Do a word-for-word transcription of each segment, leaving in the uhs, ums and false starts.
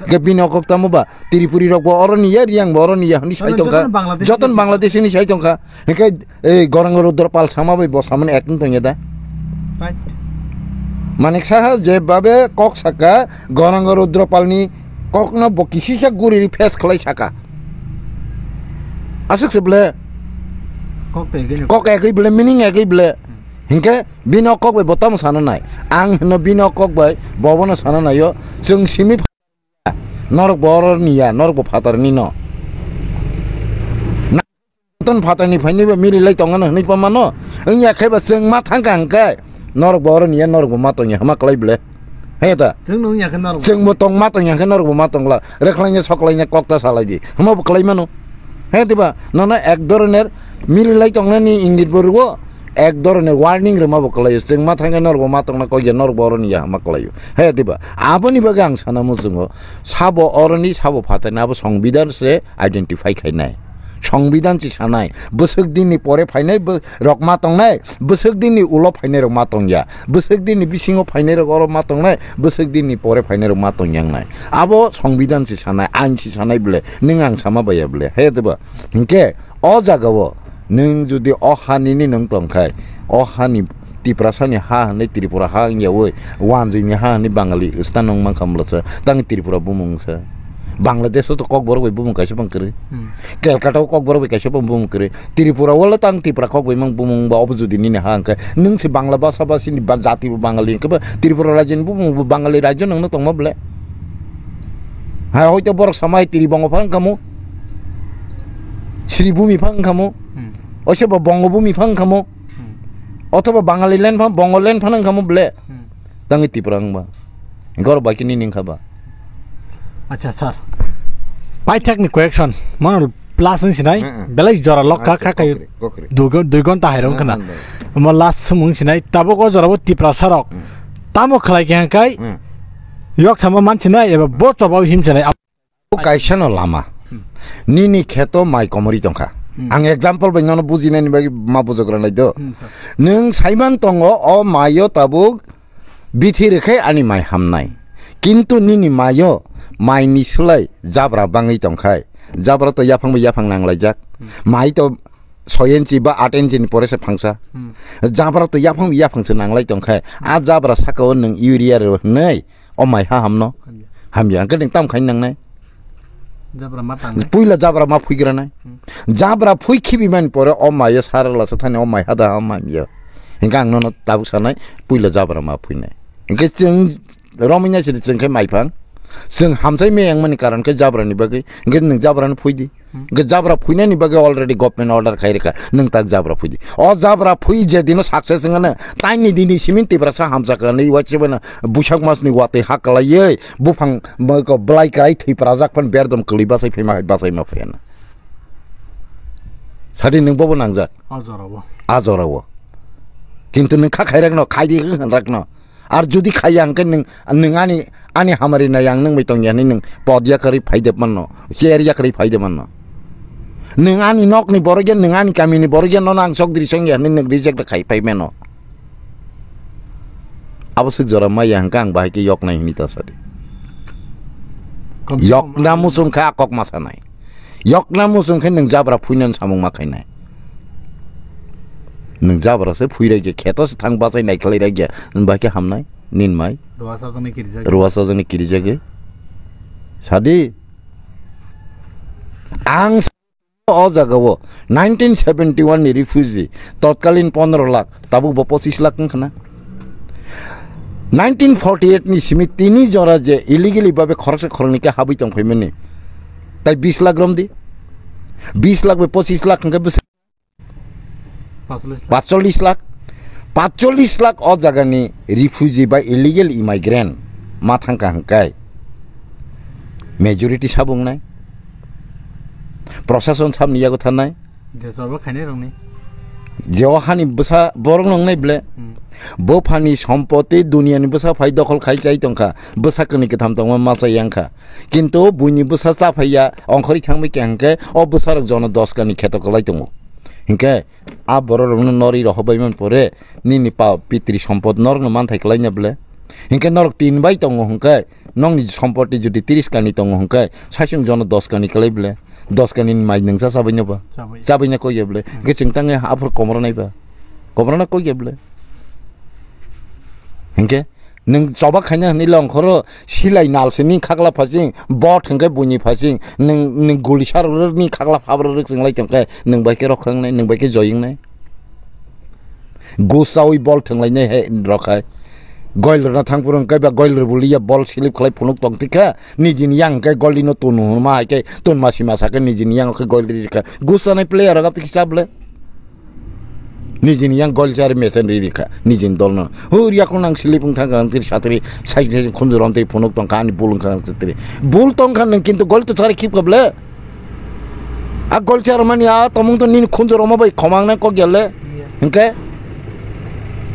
Ke bini okok tamo ba, Tripuri rok bo oro ni ya, Riang bo oro ni ya, hwnwi sai tongkha. Jotono Bangladesh ni. Jotono Bangladesh ni sai tongkha. Hingke, ei, Gorang Rudra Pal sama bai bo samani ek wng tongya da. Right. Manik Saha je babe kok saka, Gorang Rudra Pal ni kokno bo kisisa guri face khlai saka. Aswk se ble. Kok to egwi no. Kok egwi ble, meaning egwi ble. Hmm. Hingke bini okok bai bo tamo sana nai. Ang hino bini okok bai bo bono sana naio. Chwng simi Norok bo oro ni ya, norok bo phatar ni no. Na-, ton phatar ni phaini bo miri lai tongano hwnwi pamano. Wngya khe ba chwng ma thangka hwnkhe norok bo oro ni ya, norok bo ma tongya hwma klai ble. He ta? Chwng nung ya khe norok. Chwng bo tong ma tongya khe norok bo ma tongla. Rekhlang ya soklai ya kok ta salai di. Hwma bo klai mano. He diba? Nono ek dhoroner miri lai tongnani ingit bo rwo. Ek dhoroner warning rwma bo kwlaio, chwng ma thangkhe norok bo ma tongna kok ya, norok bo oroni ya ma kwlaio. He diba? Aboni bagwi ang sana muchungo, sabo oroni, sabo phatarni, abo songbidan se identify khainai. Songbidan se sanai, bwswk dinni pore phainai bo-, rok ma tongnai, bwswk dinni ulo phainai rok ma tongya, bwswk dinni bisingo phainai rok oro ma tongnai, bwswk dinni pore phainai rok ma tongya wngnai. Abo songbidan se sanai, ain se sanai bole, nwng ang sama baiya bole. He diba? Hinkhe o jagao nwng jodi o ha nini nwng tongkhai, o hani Tiprasani ha hwnwi Tripura ha wngyawi, wanjwini ha hwnwi Bangali stano wng mankha mlasa, tang Tripura bumung wngsa. Bangladesh o to kokborok bai bumung kaisa bang kwrwi. Hmm. Calcutta o kokborok bai kaisa bang bumung kwrwi. Tripura o le tang Tipra kok bai mang bumung ba obo jodi nini ha hwnkhe nwng se Bangla basa basini ba jati bo Bangali hwnkhe ba Tripura rajyoni bumung bo Bangali rajyo nwngno tongma bole. Hai hoito borok samai Tribongo phang kamo. Sri bumi phang kamo. Hmm. Oise bo Bongo bumi phang kamo. Hmm. Othoba Bangali land phang, Bongo land phang kamo ble. Hmm. Tangwi Tipra wng ba. Gor bai kini ning kha ba. Acha, sir. Paithak ni question. Mano plus ni sinai. Hmm, hmm. Belai jora lok kha, acha, kha kayo. Kokri, kokri. Dui gon-, dui gonta hai rong khna. Hmm, hmm. Mo last sumung sinai. Tabuk o jora bo Tipra sarok. Hmm. Tamo khlai khe hangkai. Hmm. Yok sama man sinai, eba bo choba him sinai. O kaisa no lama. Hmm. Nini kheto mai komori tongkha. Hmm. Ang example bai nono bujinani bagwi ma bujogra nai do. Hmm, sir. Nwng saiman tongo o maio tabuk bithi rwkhe ani mai hamnai. Kintu nini maio mai ni sulai jabra bangwi tongkhai. Jabra to yaphang bai yaphang nanglaijak. Hmm. Mai to soi inchi ba aat inchi ni pore se phangsa. Hmm. Jabra to yaphang bai yaphang se nanglai tongkhai. A jabra saka o nwng urea rw hwnwi. O mai ha hamno. Hamya. Hamya. Hwnkhe nwng tam khai nangnai. Jabra ma tangnai. Puila jabra ma phuigranai. Hmm. Jabra phui khibi mani pore o mai o sara lasa thani o mai ha da ha mai ya. Hwnkhe ang nono tabuk sanai puila jabra ma phuinai. Hwnkhe chwng romwi nai sidi chwng khe mai phang. Chwng hamsai meyang mani karon khe jabra ni bagwi. Hwnkhe nwng jabra no phuidi. Hwnkhe jabra phuinani bagwi already government order khai rwkha, nwng tak jabra phuidi. O jabra phui je dino success wngano, taini dini simin Tiprasa hamjakha hwnwi uaisukmano buisak masni watwi ha kwlaiwi buphang bwlai kwlai thwi phrajak phano berdom kwlwi bachai phaima hai bachai ma phaiya na. Sadi nwng bobo nangjak. A jorao. A jorao. Kintu nwng kha khairakno, khaidi hwnrakno. Ar jodi khaiya hwnkhe nwng, nwng ani, ani hamari nai ang nwng bai tongya hwnwi nwng pod yakarwi phaide manno, chair yakarwi phaide manno. Nwng ani nokni borok ya, nwng ani kamini borok ya, nono ang sok dri songya hwnwi nwng reject khai phai mano. Abo swk jora maya hwnkhe ang bahai khe yoknai hwnwi ta sadi. Kom se kom yokna ang muchung khe a kok ma sanai. Yokna muchung khe nwng jabra phuinani samung ma khainai. Nwng jabra se phui raikhe, kheto se thang bachai nai khlai raikhe, nwng bai khe hamnai, nin mai. Ruwa sajani kirijak. Ruwa sajani kirijagwi. Sadi. Ang o jagao nineteen seventy one ni refugee, totkalin pondro lakh, tabuk bo pochis lakh wngkha na. Nineteen forty eight ni simi tini jora je illegally babe khoroksa khoroknwi khe habwi tong phaimani. Tai bis lakh romdi. Bis lakh bai pochis lakh hwnkhe bwswk patchollis lakh. Patchollis lakh. Patchollis lakh o jagani refugee ba illegal immigrant ma thangkha hwnkhe majority sabo wngnai. Prosason sabni yago thanai. Jeswabo khainai rokni. Je o hani bwsa borok nongnai ble. Hmm. Buphani sompoti duniani bwsa phai dokhol khai chai tongkha. Bwsa kwnwi kwtham tongma ma chai yang kha. Kintu buini bwsa cha phaiya ongkhorwi thangbai khe hwnkhe o bwsarok jono dos kani kheto kwlai tongo. Hinkhe a bororokno norwi rohorbai man pore nini pa pitri sompot norokno manthai kwlaina ble. Hinkhe norok tin bai tongo hinkhe, nokni sompoti jodi tiris kani tongo hinkhe, saichung jono dos kani kwlai bwle, dos kani ni mai nwngsa chabai no ba? Chabai. Chabai no kok ya bwle? Hmm. Hinkhe chwng tangwi aphuru komornai ba? Komorna kok ya bwle? Hinkhe nwng choba khaina hwnwi longkhoro silai nal sini khakla phasing, bot hinkhe buini phasing, nwng, nwng guli sarwrwkni khakla phabrwrwk chwnglai tongkhe, nwng bai khe rokha wngnai, nwng bai khe joi wngnai. Gusaui bol thwnglainai hai rok hai. Goil rwna thang phuru hwnkhe ba goil rwbuliya bol slip khlai phunuk tong tikha. Nijini yang hwnkhe goil rino tunu hwnma hai khe tunma sima sakhe nijini yang khe goil ri rikha. Gusanai player rok aptiki chaple. Nijini yang goil chari mesen ri rikha. Nijini dolno. Hur yakung nang slip wng thang kang tiri satri sai khunju rom tiri phunuk tong kha ani bul wng kha tiri. Bul tong kha nang kintu goil to chari khip kable. A goil chair mani a tomung to nini khunju roma bai khomang nang kok gelle. Iya. Hingke?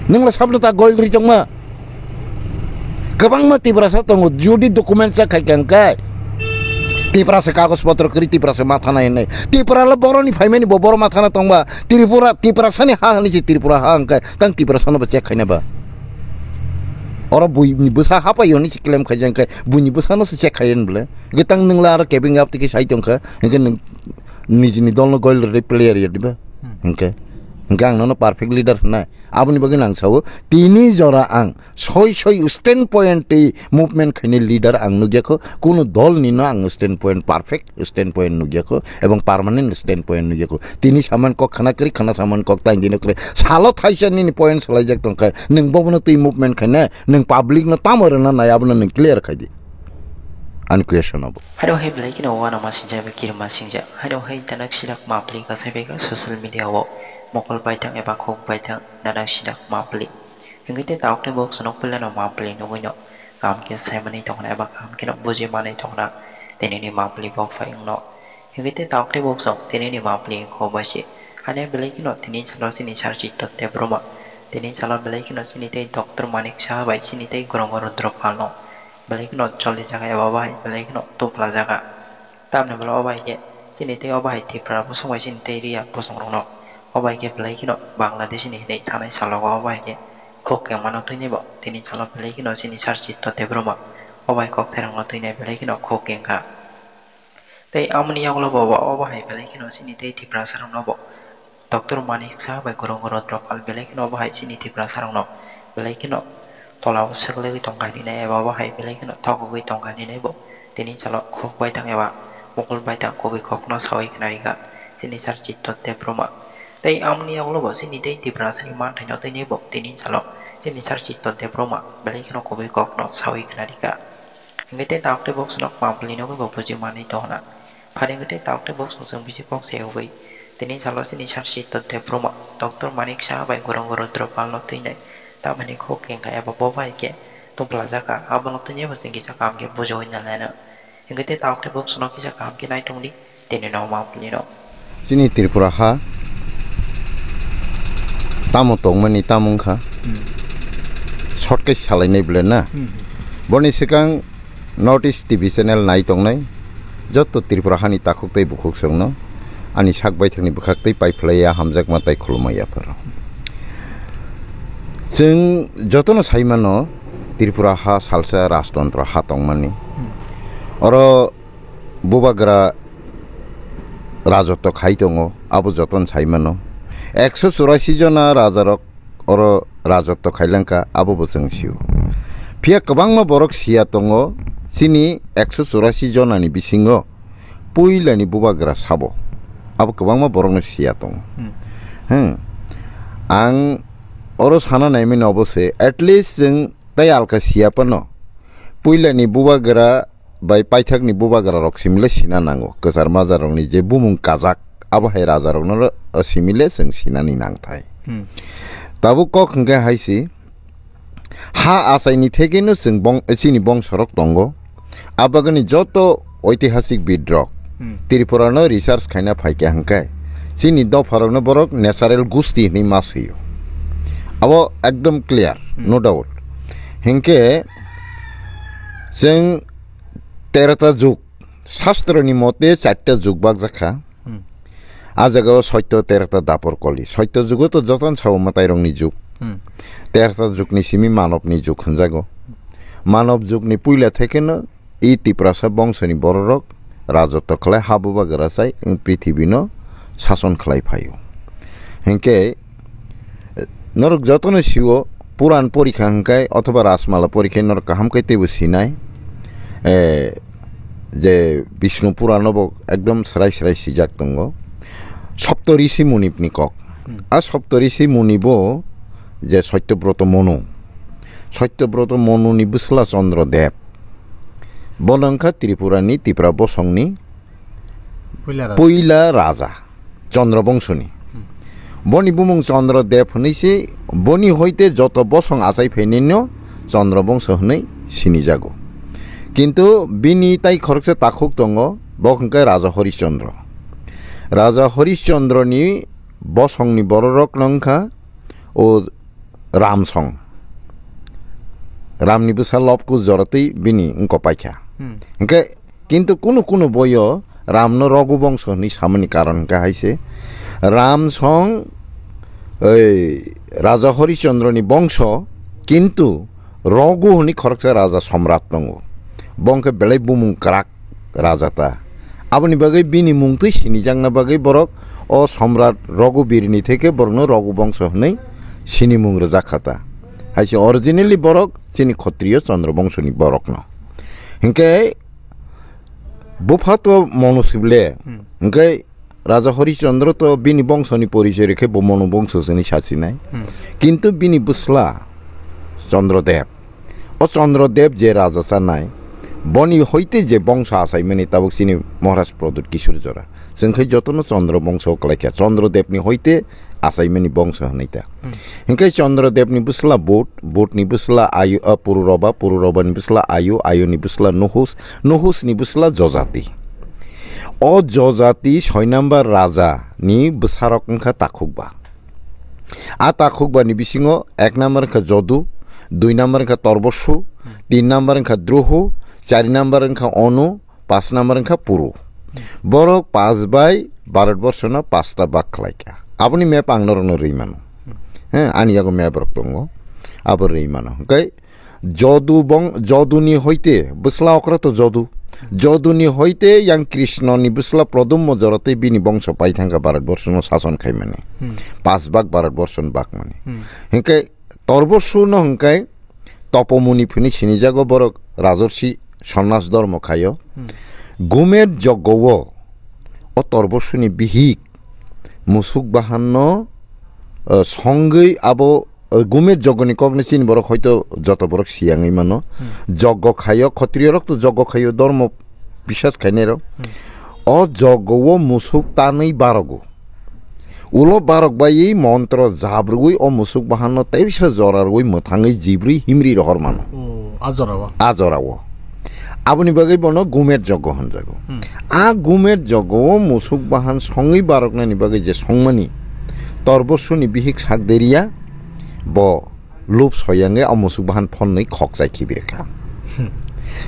Ningla sabno ta goil ri tongma. Kwbangma Tiprasa tongo, jodi document check khai khe hingke. Tiprasa kagoj potro kwrwi, Tiprasa mathana hinai. Tipra lo boroni phaimani bo boro mathana tongba. Tripura, Tiprasani ha hinwi si Tripura ha hingke. Tang Tiprasano bo check khaina ba. Oro buini bwsa hapai hinwi si claim khaijak hingke. Buini bwsano se check khai hinwi bole. Hingke tang ningla aro kebeng up tiki sai tongkha. Hingke nijini dolno goil rwdi player ya diba? Hmm. Hingke, hingke ang nono perfect leader hwnai. Aboni bagwi nang sao, tini jora ang soi soi stand point tei movement khainai leader ang nukya kho, kunu dol nino ang stand point, perfect stand point nukya kho, ebong permanent stand point nukya kho. Tini saman kok khana kri, khana saman kok tang dino kri. Salo thaisa nini point salaijak tongkha, nwng bobono twi movement khainai, nwng public no tamo rwna nai, abono nwng clear khai di. Ani question abo. Hado hai belai kheno uanama singjak bai kirima singjak. Hado hai tanak sidak mapli kasai bai ka social media o mokol baithang eba khok baithang nanak sidak mapli. Hingke te tauk te bok sonok pele no mapli nugui no. Kam ke sai mani tongna eba kam ke no buji mani tongna. Tini ni mapli bok fai wngno. Hingke te tauk te bok song tini ni mapli kho bai se. Hane belai kheno tini salo sini sarchi totte broma. Tini salo belai kheno sini tei doctor Manik Saha bai sini tei Gorongo Rudra Pal no. Belai kheno choli jaga eba bai, belai kheno tupla jaga. Tamni bwla o bai khe chini tei o bai Tripura bosong bai chini tei Riya bosong rokno. O bai khe belai kheno Bangladesh ni hinwi thanai salo o bai khe khuk kengmano twi bo tini salo belai kheno chini Sarchitto Debbarma o bai kok therangno twi belai kheno khuk kengkha. Tei amoni yagulo bo o bahai belai kheno chini tei Tiprasa rokno bo Doctor Manik Saha bai Gorongo Rudra Pal belai kheno bo hai chini Tiprasa rokno belai kheno tola o swk legwi tongkha hinwi nai eba bo hai belai kheno thokgwi tongkha hinwi nai bo tini salo khuk bai thang eba mokol bai thang kubui kokno sawi khna rikha chini Sarchitto Debbarma. Tei amoni yagulo bo chini tei Tiprasa ni manthaino twi bo tini salo chini Sarchitto Debbarma belai kheno kubui kokno sawi khna rikha. Hingke tei tauk tei bok sonok mapli nogwi bo buji manwi tongna. Pharing tei tauk tei bok song chwng bisi kok se ugwi. Tini salo chini Sarchitto Debbarma, Doctor Manik Saha bai Gorongo Rudra Pal no twi nai. Tamoni khuk kengkha eba bo bai khe tupla jakha. Abono twi bo chwng kisa kaham khe bujiwi nalaina. Hingke tei tauk tei bok sonok kisa kaham khe nai tongdi. Tini no mapli no. Chini Tripura ha tamo tongmani tamo wngkha. Hmm. Short khe salainai bwle na. Hmm. Boni swkang North East T V channel nai tongnai joto Tripura hani takhuk tei bukhuk songno ani sak baithangni bwkhak tei pai phlaiya hamjakma tei khulumma yapharo. Chwng jotono sai mano Tripura ha salsa rajtontro ha tongmani. Hmm. Oro bubagra rajotto khai tongo, abo jotono sai mano. Ekso churasi jona rajarok oro rajotto khailangkha, abo bo chwng sio. Phiya kwbangma borok siya tongo, chini ekso churasi jonani bisingo puilani bubagra sabo. Abo kwbangma borokno siya tongo. Hmm. Hmm. Ang oro sana naimani obo se, at least chwng tei alka siya phano puilani bubagra bai paithakni bubagra rok simi le sina nango. Kwchar majar rokni je bumung kajak, abo hai raja rokno ro-, simi le chwng sinani nangthai. Hmm. Tabuk kok hwnkhe hai si, ha achaini thekeno chwng bong-, chini bongsorok tongo. Abagani joto oitihasik bid rok Hmm. Tripura no research khaina phaikha hwnkhe chini dopha rokno borok natural gusti hinwi ma swio. Abo ekdom clear, Hmm. no doubt. Hinkhe chwng terota jug, Shastro ni mote charta jug bakjakha. Hmm. A jagao soito terota dapor koli. Soito jugo to joton sabo mwtairokni jug. Hmm. Terota jugni simi manobni jug hwnjago. Manob jugni puila thekeno i Tiprasa bongsoni bororok rajotw khlai ha bubagra chai wng prithibino sason khlai phaio. Hinkhe norok jotono sio, Puran porikha hinkhe othoba Rajmala porikhe norok kaham khe teibo sinai. Eh, je Bishnu Purano bo ekdom srai srai sijak tongo. Saptarishi Munibni kok. Hmm. A Saptarishi Muni bo je Satyabroto Monu. Satyabroto Monuni bwsla Chandra Deb. Bono wngkha Tripurani Tipra bosongni Puila raja. Puila raja, Chandra bongsoni. Hmm. Boni bumung Chandra Deb hwnwi se, boni hoite joto bosong achai phainino Chandra bongso hwnwi sinijago. Kintu bini tai khoroksa takhuk tongo, bo hwnkhe Raja Harishchandra. Raja Harishchandrani bosongni bororokno wngkha o Ramsong. Ramni bwsa Lobku joratwi bini wngko paikha. Hmm. Hinkhe kintu kunu kunu boyo Ramno Raghu bongso hwnwi samani karon hinkhe hai se, Ramsong, ei, Raja Harishchandrani bongso, kintu Raghu hwnwi khoroksa raja somrat tongo. Bo wngkhe belai bumung kwrak raja ta. Aboni bagwi bini mung twi sinijakna bagwi borok o Somrat Raghu Birni theke borokno Raghu bongso hwnwi sinimung rwjak kha ta. Hai se originally borok chini Khotriyo Chandra bongsoni borokno. Hinkhe bupha to Monu Sible, Hmm. hinkhe Raja Harishchandra to bini bongsoni porichoi rikhe bo Monu bongso hwnwi sachinai. Hmm. Kintu bini bwsla Chandra Deb. O Chandra Deb je raja chanai, boni hoite je bongso achaimani tabuk chini Maharaj Pradyut Kishore Jora. Chwng khai jotono Chandra bongso kwlaikha. Chandra Debni hoite achaimani bongso hwnwi ta. Hmm. Hinkhe Chandra Debni bwsla Bud, Budni bwsla Ayu, a, Pururoba, Pururobani bwsla Ayu, Ayuni bwsla Nuhus, Nuhusni bwsla Jojati. O Jojati soi number raja ni bwsarok wngkha takhukba. A takhukbani bisingo ek number wngkha Jodu, dui number wngkha Torbosu, tin number wngkha Druhu, chari number wngkha Onu, pas number wngkha Puru. Borok pas bai Bharatborshono pasta bak khlaikha. Aboni map ang norokno rwi mano. He, ani yago map rok tongo. Abo rwi mano. Hwnkhe Jodu bong-, Joduni hoite bwsla okra to Jodu. Joduni hoite yang Krishnoni bwsla Prodummo jora tei bini bongso pai thangkha Bharatborshono sason khaimani. Hmm. Pas bak Bharatborshono bakmani. Hmm. Hinkhe Torbosuno hwnkhe Topomuni phini sinijago borok Rajarsi Sonnas dormo khaio. Hmm. Gumet joggo-o o Torbosuni bihik Musuk Bahanno, eh, songwi abo O Gumet jogoni kokni chini borok hoito joto borok siyangwi mano. Hmm. Joggo khaio, khotriyorok to joggo khaio, dormo bisas khainairok. Hmm. O joggo-o musuk tanwi barogo. Ulo barok baiwi montro jabrwi o musuk bahanno teisa jora rwui mwthangwi jibrwi himri rohor mano. O, a jorao? A jorao. Aboni bagwi bono Gumet joggo hwnjago. Hmm. A Gumet joggo-o musuk bahan songwi baroknani bagwi je songmani Torbosuni bihik sak deriya, bo lup soyangwi o musuk bahan phonnwi khokchai khibirkha. Hmm.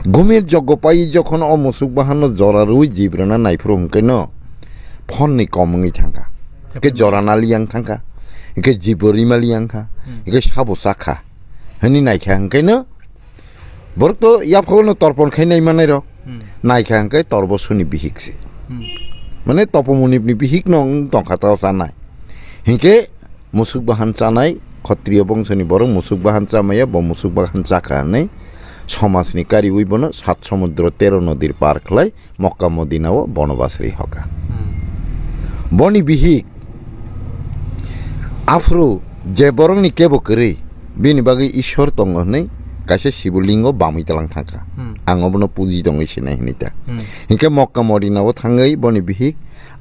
Gumet joggo pai jokhon o musuk bahanno jora rwui jibrana naiphuru hwnkhe no phonnwi kom wngwi thangkha. Hwnkhe jora naliyang thangkha. Hwnkhe jibo rima liyang kha. Hmm. Hwnkhe sabo chakha. Hwnwi naikha hwnkhe no borok to yaphago no torpon khai nai manai rok. Hmm. Naikha hwnkhe Torbosuni bihik se. Hmm. Mane Topomonibni bihik no wng tongkha ta chanai. Hinkhe musuk bahan chanai, Khotriyo bongsoni borok musuk bahan chamaya, bo musuk bahan chakha hwnwi somajni kariui bono sat somudro tero nodir par khlai Mokka Modinao bonobas ri hoka. Hmm. Boni bihik aphuru je borokni kebo kwrwi, bini bagwi Ishwar tongo hwnwi kaisa Sibo lingo bamwi tlang thangkha. Hmm. Ang obono puji tongwi sinai hwnwi ta. Hmm. Hinkhe Mokka Modinao thangwi boni bihik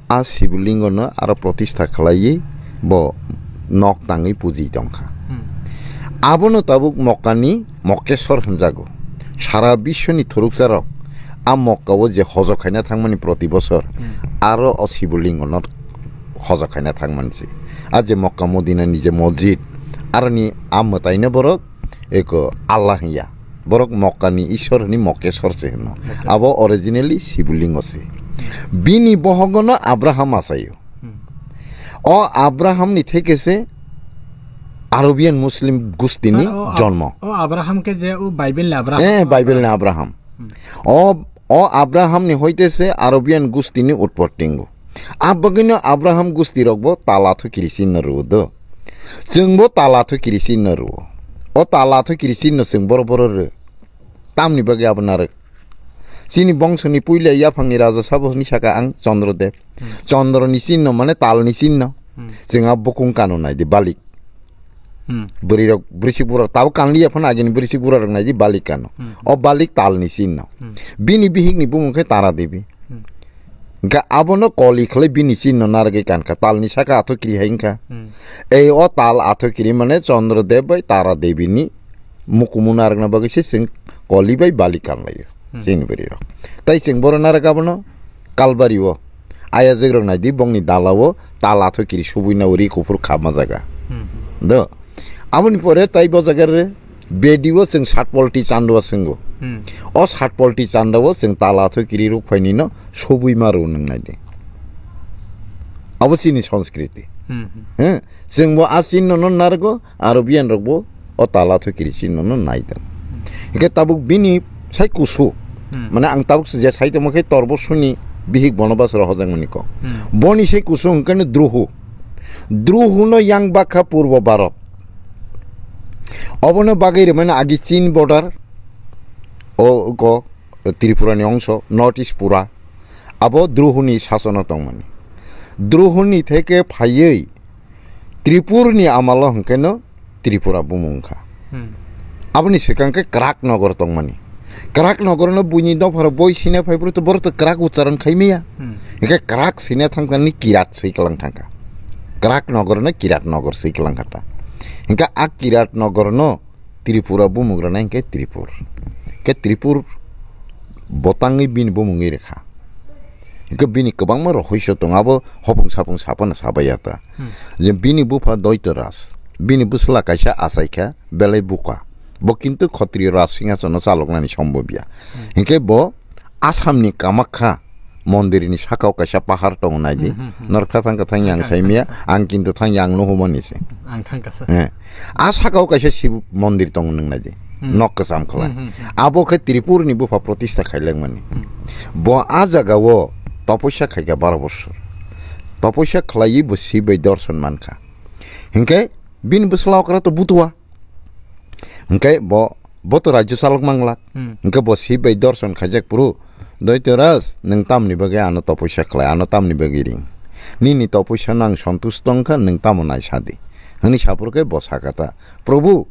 a Sibo lingono aro protistha khlaiwi bo nok tangwi puji tongkha. Hmm. Abono tabuk Mokkani Mokkeswar hwnjago. Sara biswni thuruksa rok a Mokka o je hojo khaina thangmani proti bosor, hmm, aro o Sibo lingono hojo khaina thangmani se. A je Mokka Modina ni je mosjid, aroni a mwtaino borok eko Allah hinya. Borok Mokka ni Ishwar hwnwi Mokkeswar se hwno. Mokkeswar. Abo originally Sibo lingo se. Hmm. Bini bohogono Abraham achaio. Hmm. O Abraham ni theke se Arabian Muslim gustini Ar o Ab-, jonmo. O Abraham ke je o Bible ni Abraham. Eh, Bible ni Abraham. Hmm. O, o Abraham ni hoite se Arabian gustini utpottingo. Abagino Abraham gusti rokbo tala thokiri sinno ruo do. Chwngbo tala thokiri sinno ruo. O tala thokiri sinno chwng boro boro rw. Tamni bagwi abo narwk. Chini bongsoni puila yaphangni raja sabo hwnwi saka ang Chandra Dev. Hmm. Chandra ni sinno mane tal ni sinno. Hmm. Chwng a bukung kano nai di balik. Hmm. Bwrwi rok, bwrwisik bura rok tabuk kanliya phano agini bwrwisik bura rok nai di balik kano. Hmm. O balik tal ni sinno. Hmm. Bini bihik ni bumung khe Tara Devi. Hmm. Hingke abono koli khlai bini sinno narwgwi kankha, talni saka athokiri hai wngkha. Hmm. Ei o tal athokiri mane Chandra Dev bai Tara Devi ni mukumu narwkna bagwi se chwng koli bai bali kanlaio, hmm, chini bwrwi rok. Tai chwng boro narwk abono Kalbari o, ayajwk rok naidi bongni dala o tal athokiri subui na uri kuphur khama jaga. Hmm. Do. Aboni pore tai bo jaga re bedi o chwng sat polti chando o swngo. Hmm. O sat polti chando o chwng tala thoi kiri ruk phaini no sobui ma rw nang nai de. Abo chini sanskriti. Hmm, hmm. He? Chwng bo a chin no no nargo, aro biyan rok bo o tala thoi kiri chin no no nai da. Hmm. Hingke tabuk bini sai kusu. Hmm. Mane ang tabuk se je sai tongma khe torbo suni bihik bono basra hojak mani kok. Hmm. Boni sai kusu hingke no druhu. Druhu no yang bakha purbo Bharot. Obono bagwi rwmani agi Chin border, o go Tripura ni ongso, North East pura. Abo Druhu ni sasono tongmani. Druhu ni theke phaiwi Tripur ni amalo hwnkhe no Tripura bumung wngkha. Hmm. Aboni swkang khe Krak Nogor tongmani. Krak Nogor no buini dopharo boi sina phai boro to, boro to Krak ucharon khai maya. Hmm. Hingke Krak sina thangkani Kirat swi kwlang thangkha. Krak Nogor no Kirat Nogor swi kwlang kha ta. Hingke a Kirat Nogor no Tripura bumung rwna hingke Tripur. Hingke Tripur botangwi bini bumungwi rwkha. Hingke bini kwbangma rohoiso tongo, abo hopung sapung saphano sabaiya ta. Hmm. Je bini bupha Doito Raj, bini bwsla kaisa achaikha, belai buka. Bo kintu Khotriyo Raj Singhasono chaloknani sombobya. Hmm. Hingke bo Assamni Kamakha mondirni sakao kaisa pahar tongo naidi. Hmm, hmm, hmm. Norok tha thang kha thang yang saimya, ang kintu thang yang nuhumani se. Ang thang kha sa. Eh. A sakao kaisa Shiv mondir tongo nung naidi. Hmm. Nok kwcham khwlai. Hmm, hmm, hmm. Abo khe Tripurni bupha protista khailangmani. Hmm. Bo a jagao topoisa khaikha baro bosor. Topoisa khlaiwi bo Shiv bai dorson mankha. Hinkhe bini bwsla okra to butua. Hingke bo, bo to rajyo chalok manglak. Hmm. Hingke bo Shiv bai dorson khaijak phuru, "Doito Raj, nwng tamni bagwi ano topoisa khlai, ano tamni bagwi ring? Nini topoisa no ang sontusto wngkha, nwng tamo naisadi." Hwnwi saphuru khe bo sakha ta, "Prabhu,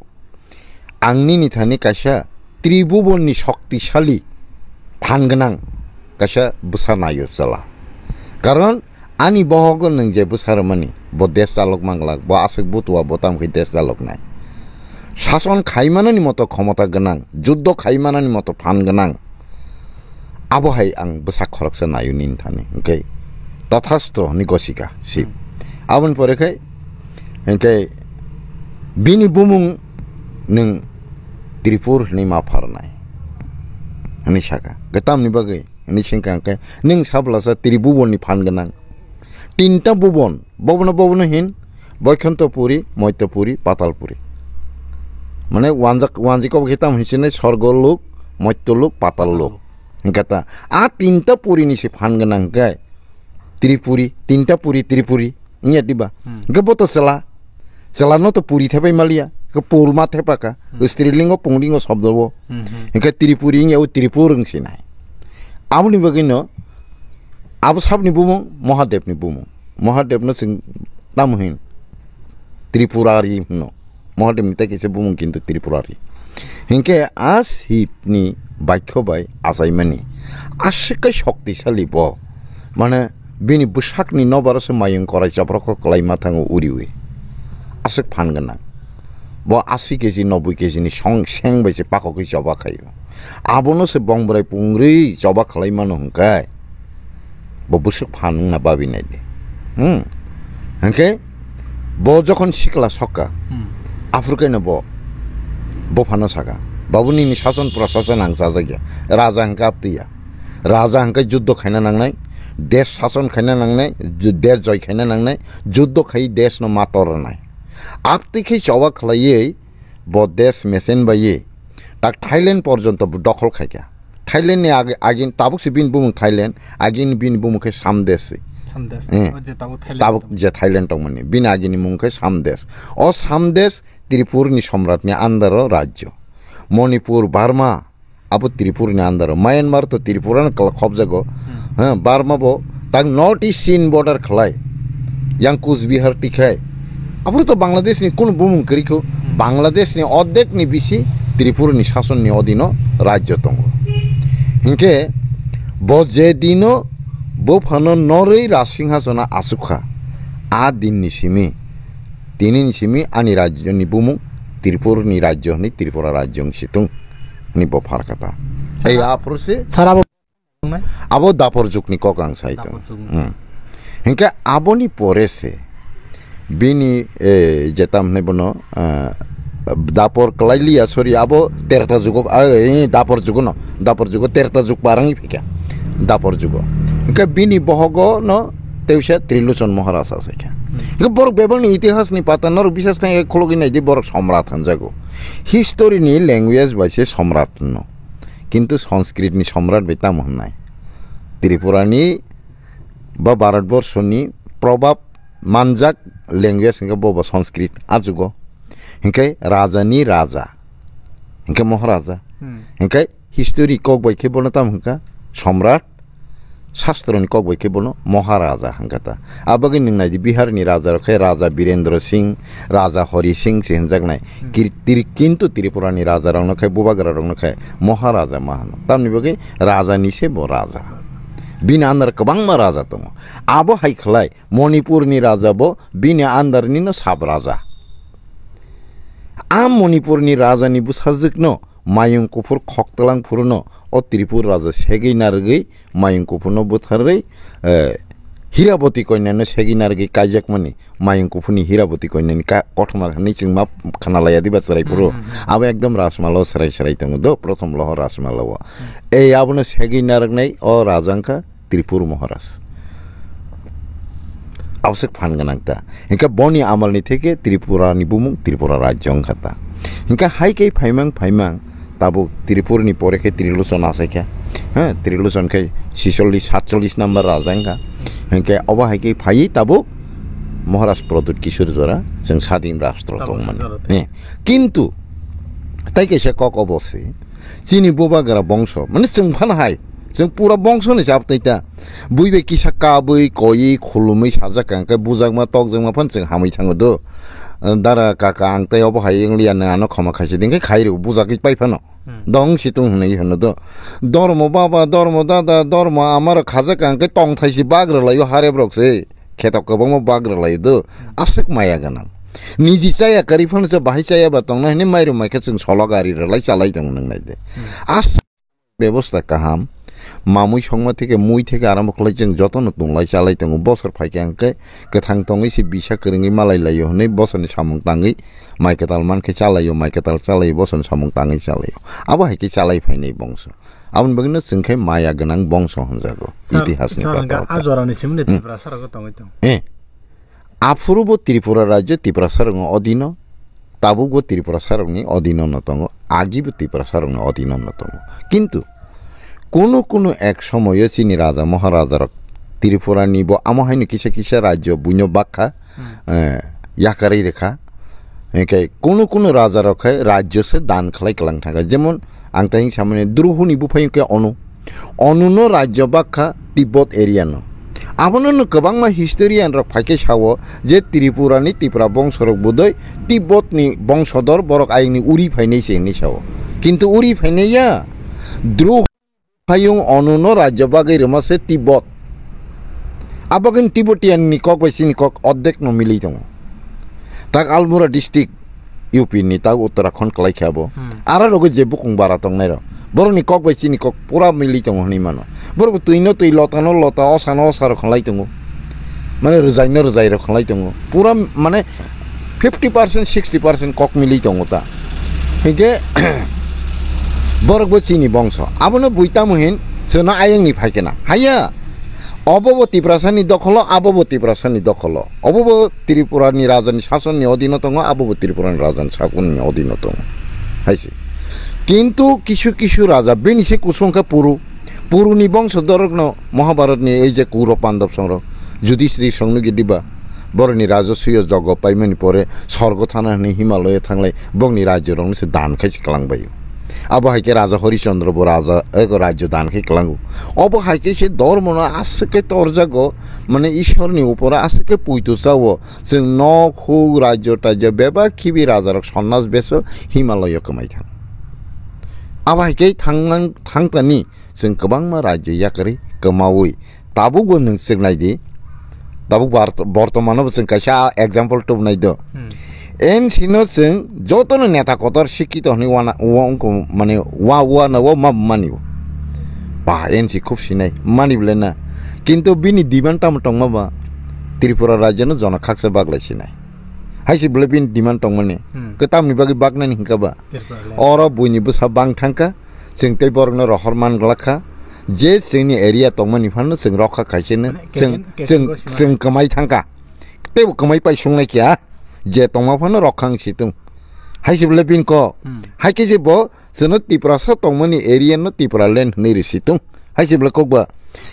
ang nini thani kaisa Tribhuban ni shoktisali phan gwnang kaisa bwsa naio chwla. Karon ani bohogo nwng je bwsa rwmani, bo desh chalok manglak, bo aswk butua, bo tamo khe desh chaloknai. Sason khaimanani moto khomota gwnang, juddo khaimanani moto phan gwnang. Abo hai ang bwsa khoroksa naio nini thani." Hwnkhe, "Tathasto," hwnwi gosika Shiv. Hmm. Aboni pore khe, hwnkhe, "Bini bumung nwng Tripur hwnwi ma pharnai," hwnwi saka. Hwnkhe tamni bagwi? Hwnwi swngkha hwnkhe, "Nwng sablasa Tribhuban ni phan gwnang. Tinta bubon, bobono, bobono hin, Boikhonto Puri, Moitto Puri, Patal Puri." Mane wanjak, wanjik kok hitam hinsinai Sorgo Lok, Moitto Lok, Patal Lok. Hwnkhe ta, a tinta puri ni se phan gwnang hwnkhe Tripuri, tinta puri Tripuri. Wngya diba? Hmm. Hingke bo to chwla. Chwla no to puri thepai maliya. Ke pur ma thepa ka. Hmm. Strilingo punglingo shobdo bo. Hmm, hmm. Hingke Tripuri wngya o Tripur wng sinai. Aboni bagwi no abo sabni bumung Mahadev ni bumung. Mahadev no chwng tamo hin? Tripurari hino. Mahadev ni tai kaisa bumung kintu Tripurari. Hinkhe a Shiv ni baikho bai achaimani aswk kai shoktisali bo. Mane bini bwsakni nobar se mayung korai chaprok kho kwlai ma thango uriwi. Aswk phan gwnang. Bo asi keji, noboi keji ni song seng bai se pakhogwi choba khaio. Abono se bong bwrai pungrwi choba khlai mano hwnkhe, bo bwswk phan wngna babi nai di. Hmm. Hwnkhe bo jokhon sikla sokka, hmm, aphuru khe no bo, bo phano saka, "Babu, nini sason prasason ang chajakya." Raja hwnkhe aptwiya. Raja hwnkhe juddo khaina nangnai, desh sason khaina nangnai, ju-, desh joy khaina nangnai, juddo khai desh no ma tornai. Abtwi khe choba khlaiwi bo desh mesen baiwi tak Thailand porjonto bo dokhol khaikha. Thailand ni ag-, agin tabuk se bini bumung Thailand, agin bini bumung khe Samdesh se. Samdesh. Eh. O je tabuk Thailand Tabuk tong. Je Thailand tongmani, bini agini mung khe Samdesh. O Samdesh Tripur ni somrat ni under o rajyo. Manipur, Burma, abo Tripur ni under o. Myanmar to Tripura no kla-, khobjago. Hmm. Ha, Burma bo tak North East Chin border khlai. Yang Kus Bihar tikhai. Abo to Bangladesh ni kunu bumung kwrwi kho. Hmm. Bangladesh ni ordek ni bisi Tripur ni sason ni odino rajyo tongo. Hinkhe bo je dino bo phano norwi Rajsinghasono achukha. A din ni simi, tini ni simi ani rajyo ni bumung Tripur ni rajyo hwnwi Tripura rajyo wng situng hwnwi bo pharkha ta. Ei aphuru se Sir, abo abo dapor jugni kok ang sai Dapor tong. Jugni. Hmm. Hinkhe aboni pore se bini, eh, jetam hwnwi bono, eh, dapor kwlai liya, sorry, abo terta jugo, ah, eh, dapor jugo no, dapor jugo terta jug parangwi phikha, dapor jugo. Hinkhe bini bohogo no teisa Trilochon Maharaj asaikha. Hmm. Hinkhe borok bebakni itihas ni pata norok bisas thang khulogwi naidi, borok somrat hanjago. History ni language bai se somrat no. Kintu Sanskrit ni somrat bai tamo hwnnai? Tripura ni ba Bharatborsho ni probab manjak language hwnkhe bo bo Sanskrit a jugo. Hinkhe raja ni raja. Hinkhe Maharaja. Hmm. Hinkhe history kok bai khe bono tamo hwnkha? Somrat. Shastro ni kok bai khe bono Maharaja hwnkha ta. Abagwi nwng naidi Bihar ni raja rok khe Raja Birendra Singh, Raja Hari Singh se hwnjaknai. Hmm. Kir-, tiri-, kintu Tripura ni raja rok no khe, bubagra rok no khe Maharaja ma hwno. Tamni bagwi raja ni se bo raja. Bini under kwbangma raja tongo. Abo hai khlai Manipur ni raja bo bini under ni no sab raja. A Manipur ni raja ni bwsajwk no mayung kuphur khok tlang phuru no o Tripur raja segwi narwgwi mayung kuphur no bwtharwi, eh, Hiraboti koinai no segwi narwgwi kaijakmani, mayung kuphur ni Hiraboti koinai ni ka-, kothoma hwnwi chwng ma khna laiya diba chwrai phuru. Hmm, hmm, hmm. Abo ekdom Rajmahal o chwrai chwrai tongo do, prothom loho Rajmahal o. Hmm. Ei abono segwi narwknai o raja wngkha Tripur Maharaj. Aboswk phan gwnang ta. Hinkhe boni amalni theke Tripura ni bumung Tripura rajyo wngkha ta. Hinkhe hai khe phaimang phaimang tabuk Tripur ni pore khe Trilochon achaikha. Ha, Trilochon khe sisollis, satchollis number raja wngkha. Hinkhe obo hai khe phaiwi tabuk Maharaj Pradyut Kishore Jora chwng sadin rastro Tabuk tongmani. Jora. Eh, kintu tai kaisa kok obo se. Chini bubagra bongso, mane chwng phano hai, chwng pura bongso ni chap tei ta. Bui bai kisa kabui, koi, khulumui sajak kang khe bujakma, tokjakma phan chwng hamui thango do. Dara kaka ang tei obo hai wng liya, nang ano khoma khaisi din khe khai rw, bujagwi pai phano. Hmm. Dong si tung hwnwi hwno do. Dormo baba, dormo dada, dormo ama rok khajak kang khe tong thaisi bak rw laio harep rok se. Kheto kwbangma bak rw laio do. Hmm. Aswk maya gwnang. Niji chaya kwrwi phano se bahai chaya ba tongna hwnwi mairum mai khe chwng solo gari rwlai chalai tongo nwng nai de. Hmm. As bebosta kaham. Mamui songma theke mui theke arambo khlai chwng jotono tunglai chalai tongo. Bosor phaikhe hwnkhe kwthang tongwi se bisa kwrwngwi malai laio hwnwi bosorni samung tangwi mai kwtal mankhe chalaio, mai kwtal chalaio, bosorni samung tangwi chalaio. Abo hai khe chalai phainai bongso. Aboni bagwino chwng khe maya gwnang bongso hwnjago. Sir, itihasni sir, pata hwnkhe o ta. A jorani simi de Hmm. Tiprasa rok tongwi tong. Eh. Aphuru bo Tripura rajyo Tiprasa rokni odino, tabuk bo Tiprasa rokni odino no tongo, agi bo Tiprasa rokni odino no tongo. Kintu kunu kunu ek somoyo chini raja maharaja rok Tripura ni bo amo haino kisa kisa rajyo buino bakha, Hmm. eh, yakarwi rwkha. Hinkhe kunu kunu raja rok khe rajyo se dan khlai kwlang thangkha. Jemon ang tei samani Druhu ni buphai hinkhe Onu. Onu no rajyo bakha Tibet area no. Abono no kwbangma historian rok phaikhe sao je Tripura ni Tipra bongso rok budoi Tibet ni bongsodor borok ayang ni uri phainai se hinwi sao. Kintu uri phainai ya Druhu Hayung Onu no rajyo bagwi rwma se Tibet. Abagwino Tibetan ni kok bai chini kok ordek no milwi tongo. Tak Almora district, U P ni tak Uttarakhand kwlai khe abo. Hmm. Ara rogo je bukung bara tongnai rok. Borok ni kok bai chini kok pura milwi tongo hwnwi mano. Borok twi no twi, lota no lota, osa no osa rok khlai tongo. Mane rwjai no rwjai rok khlai tongo. Pura mane fifty percent, sixty percent kok milwi tongo ta. Hinkhe borok bo chini bongso. Abono bui tamo hin chwna ayang ni phai khe na. Haya. Obo bo Tiprasani dokholo, abo bo Tiprasani dokholo. Obo bo Tripurani rajani sasonni odino tongo, abo bo Tripurani rajani sasonni odino tongo. Hai se. Kintu kisu kisu raja, bini se kusung khe Puru. Puruni bongso dorokno Mahabharatni ei je Kaurab Pandab songrok, Yudhishthir songno gidiba, boroni rajasuyo jogo paimani pore sorgo thana hwnwi Himalaya thanglai bongni rajyorokno se dan khai se kwlangbaio. Abo hai khe Raja Harishchandra bo raja, eko rajyo dan khe kwlango. Obo hai khe se dormono aswk khe torjago, mane Ishorni uporo aswk khe puitu chao. Chwng nok, huk, rajyo, tajyo bebak khibi rajarok sonnas beso Himalaya kwmai thang. Abo hai khe thangnan-, thangtani chwng kwbangma rajyo yakarwi kwmaui. Tabukbo nwng swk nai di. Tabuk bar-, bortomano bo chwng kaisa example tubunai do. Hmm. N C no chwng jotono neta kotor sikito hwnwi wana, wa wngkho, mane wa, wa na wa ma mani. Ba, N C khub sinai, mani bole na. Kintu bini demand tamo tongma ba, Tripura rajyono jono khaksa baglai sinai. Hai se bole bini demand tongmani. Hmm. Kwtamni bagwi baknani hwnkha ba. Tripura le. Oro buini bwsa bang thangkha, chwng tei borokno rohor man glak kha. Je chwngni area tongmani phano chwng rokha khaisano, mane, chwng, category, chwng, category sima. Chwng kwmai thangkha. Teibo kwmai pai sungnai kya, je tongma phano rokha wng si tung. Hai se bole bini kok. Hmm. Hai khe je bo chwngno Tiprasa tongmani area no Tipraland hwnwi rw si tung. Hai se bole kok ba.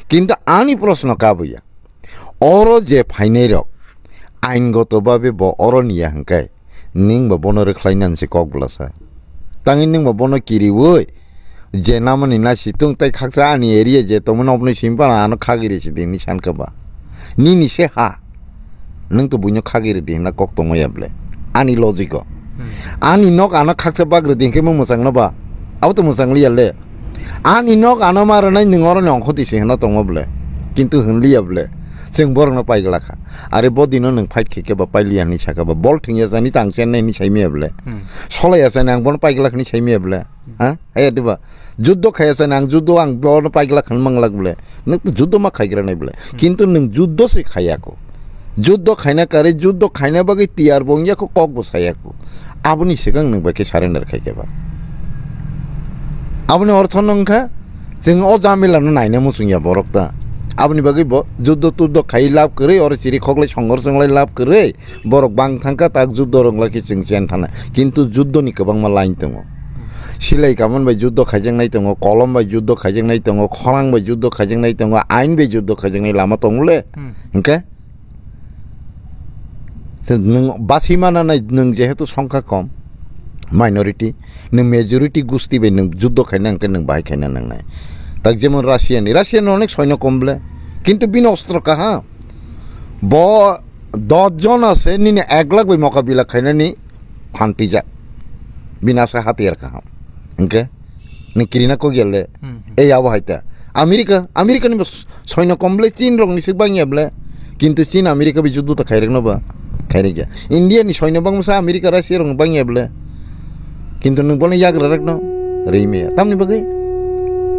Kintu ani proshno kabo ya. Oro je phainai rok, aingoto babe bo oro niya hwnkhe, nwng bo bono rwkhlai nang se kok bwlasa. Tangwi nwng bo bono kiriui, je namani nasi tung tei khaksa ani area je tongmani oboni simi phano ano khagiri sidi hinwi sankha ba. Nini se ha, nwng to buino khagiri di hinna kok tongmaya ble. Ani logic o. Hmm. Ani nok ano khaksa bagridi hinkhe mung mwchangno ba. Abo to mwchang liya le. Ani nok ano ma rwnai nwng oroni ongkhoti se hwnna tongma ble. Kintu hwnliya ble. Chwng borokno paigwlak kha. Are bo dino nwng fight khe khe ba pailiya hinwi sakha ba. Bol thwngya jani tang chennai hinwi saimaya ble. Hmm. Solaiya jani ang bono paigwlak hinwi saimaya ble. Ha? Haya diba? Juddo khaya jani ang juddo ang bono paigwlak hinwi manglak ble. Nwng to juddo ma khaigra nai ble. Hmm. Kintu nwng juddo se khaya kho. Juddo khaina kare, juddo khaina bagwi tiyar bo wngya kho, kok bo saya kho. Aboni swkang nwng bai khe surrender khai khe ba. Aboni ortho no wngkha, chwng o jamila no naina muchung ya borok ta. Aboni bagwi bo juddo tuddo khai lab kwrwi, oro chiri khoklai songor chonglai lab kwrwi, borok bang thangkha tak juddo rwngla khe chwng chen thana. Kintu juddo ni kwbangma line tongo. Silai kaman bai juddo khaijaknai tongo, kolom bai juddo khaijaknai tongo, khorang bai juddo khaijaknai tongo, ain bai juddo khaijaknai lama tongo le. Hmm. Hwnkhe? Se nwng basima nanai nwng jehetu songkha kom, minority, nwng majority gusti bai nwng juddo khaina hwnkhe nwng bahai khaina nangnai. Tak jemon Russia ni, Russia ni onek soino kom ble, kintu bini ostro kaham. Bo dos jon ase nini ek lakh bai mokabila khainani phan twijak. Bini ase hatiyar kaham. Hwnkhe? Nwng kirina kok ya le. Hmm, hmm. Ei abo hai ta. America, America ni bo soino kom ble Chin rok ni se bang ya ble. Kintu Chin America bai juddo ta khairok no ba. Khairok ya. India ni soino bang sa America Russia rok bang ya ble. Kintu nwng bono yagra rok no rwi maya. Tamni bagwi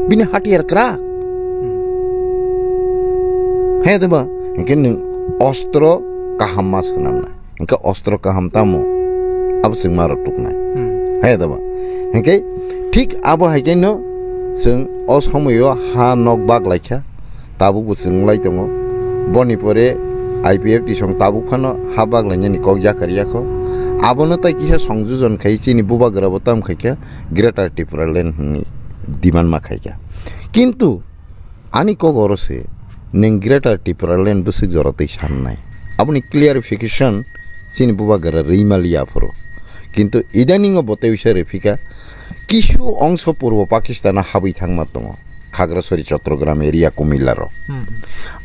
bini hatiyar kra. Hmm. Hai de ba. Hwnkhe nwng ostro kaham ma swnam na. Hwnkhe ostro kaham tamo? Abo chwng ma rok tuknai. Hmm. Hai da ba? Hwnkhe thik abo hai khe no chwng o somoyo ha nok bak lai kha, tabuk bo chwng lai tongo. Boni pore I P F T song tabuk phano ha bak lainani kok yakar yakho. Abono tai kisa songjojon khai chini bubagra bo tam khai kha Greater Tripura Land hwnwi demand ma khai kha. Kintu Ani kok oro se, nwng Greater Tipraland bwswk jora twi sannai. Aboni clarification chini bubagra rwi maliya aphuru. Kintu idaningo bo tei wisa rwphika, kisu ongso purbo Pakistano habwi thangma tongo, Khagrasori, Chottogram area, Kumilaro. Hmm.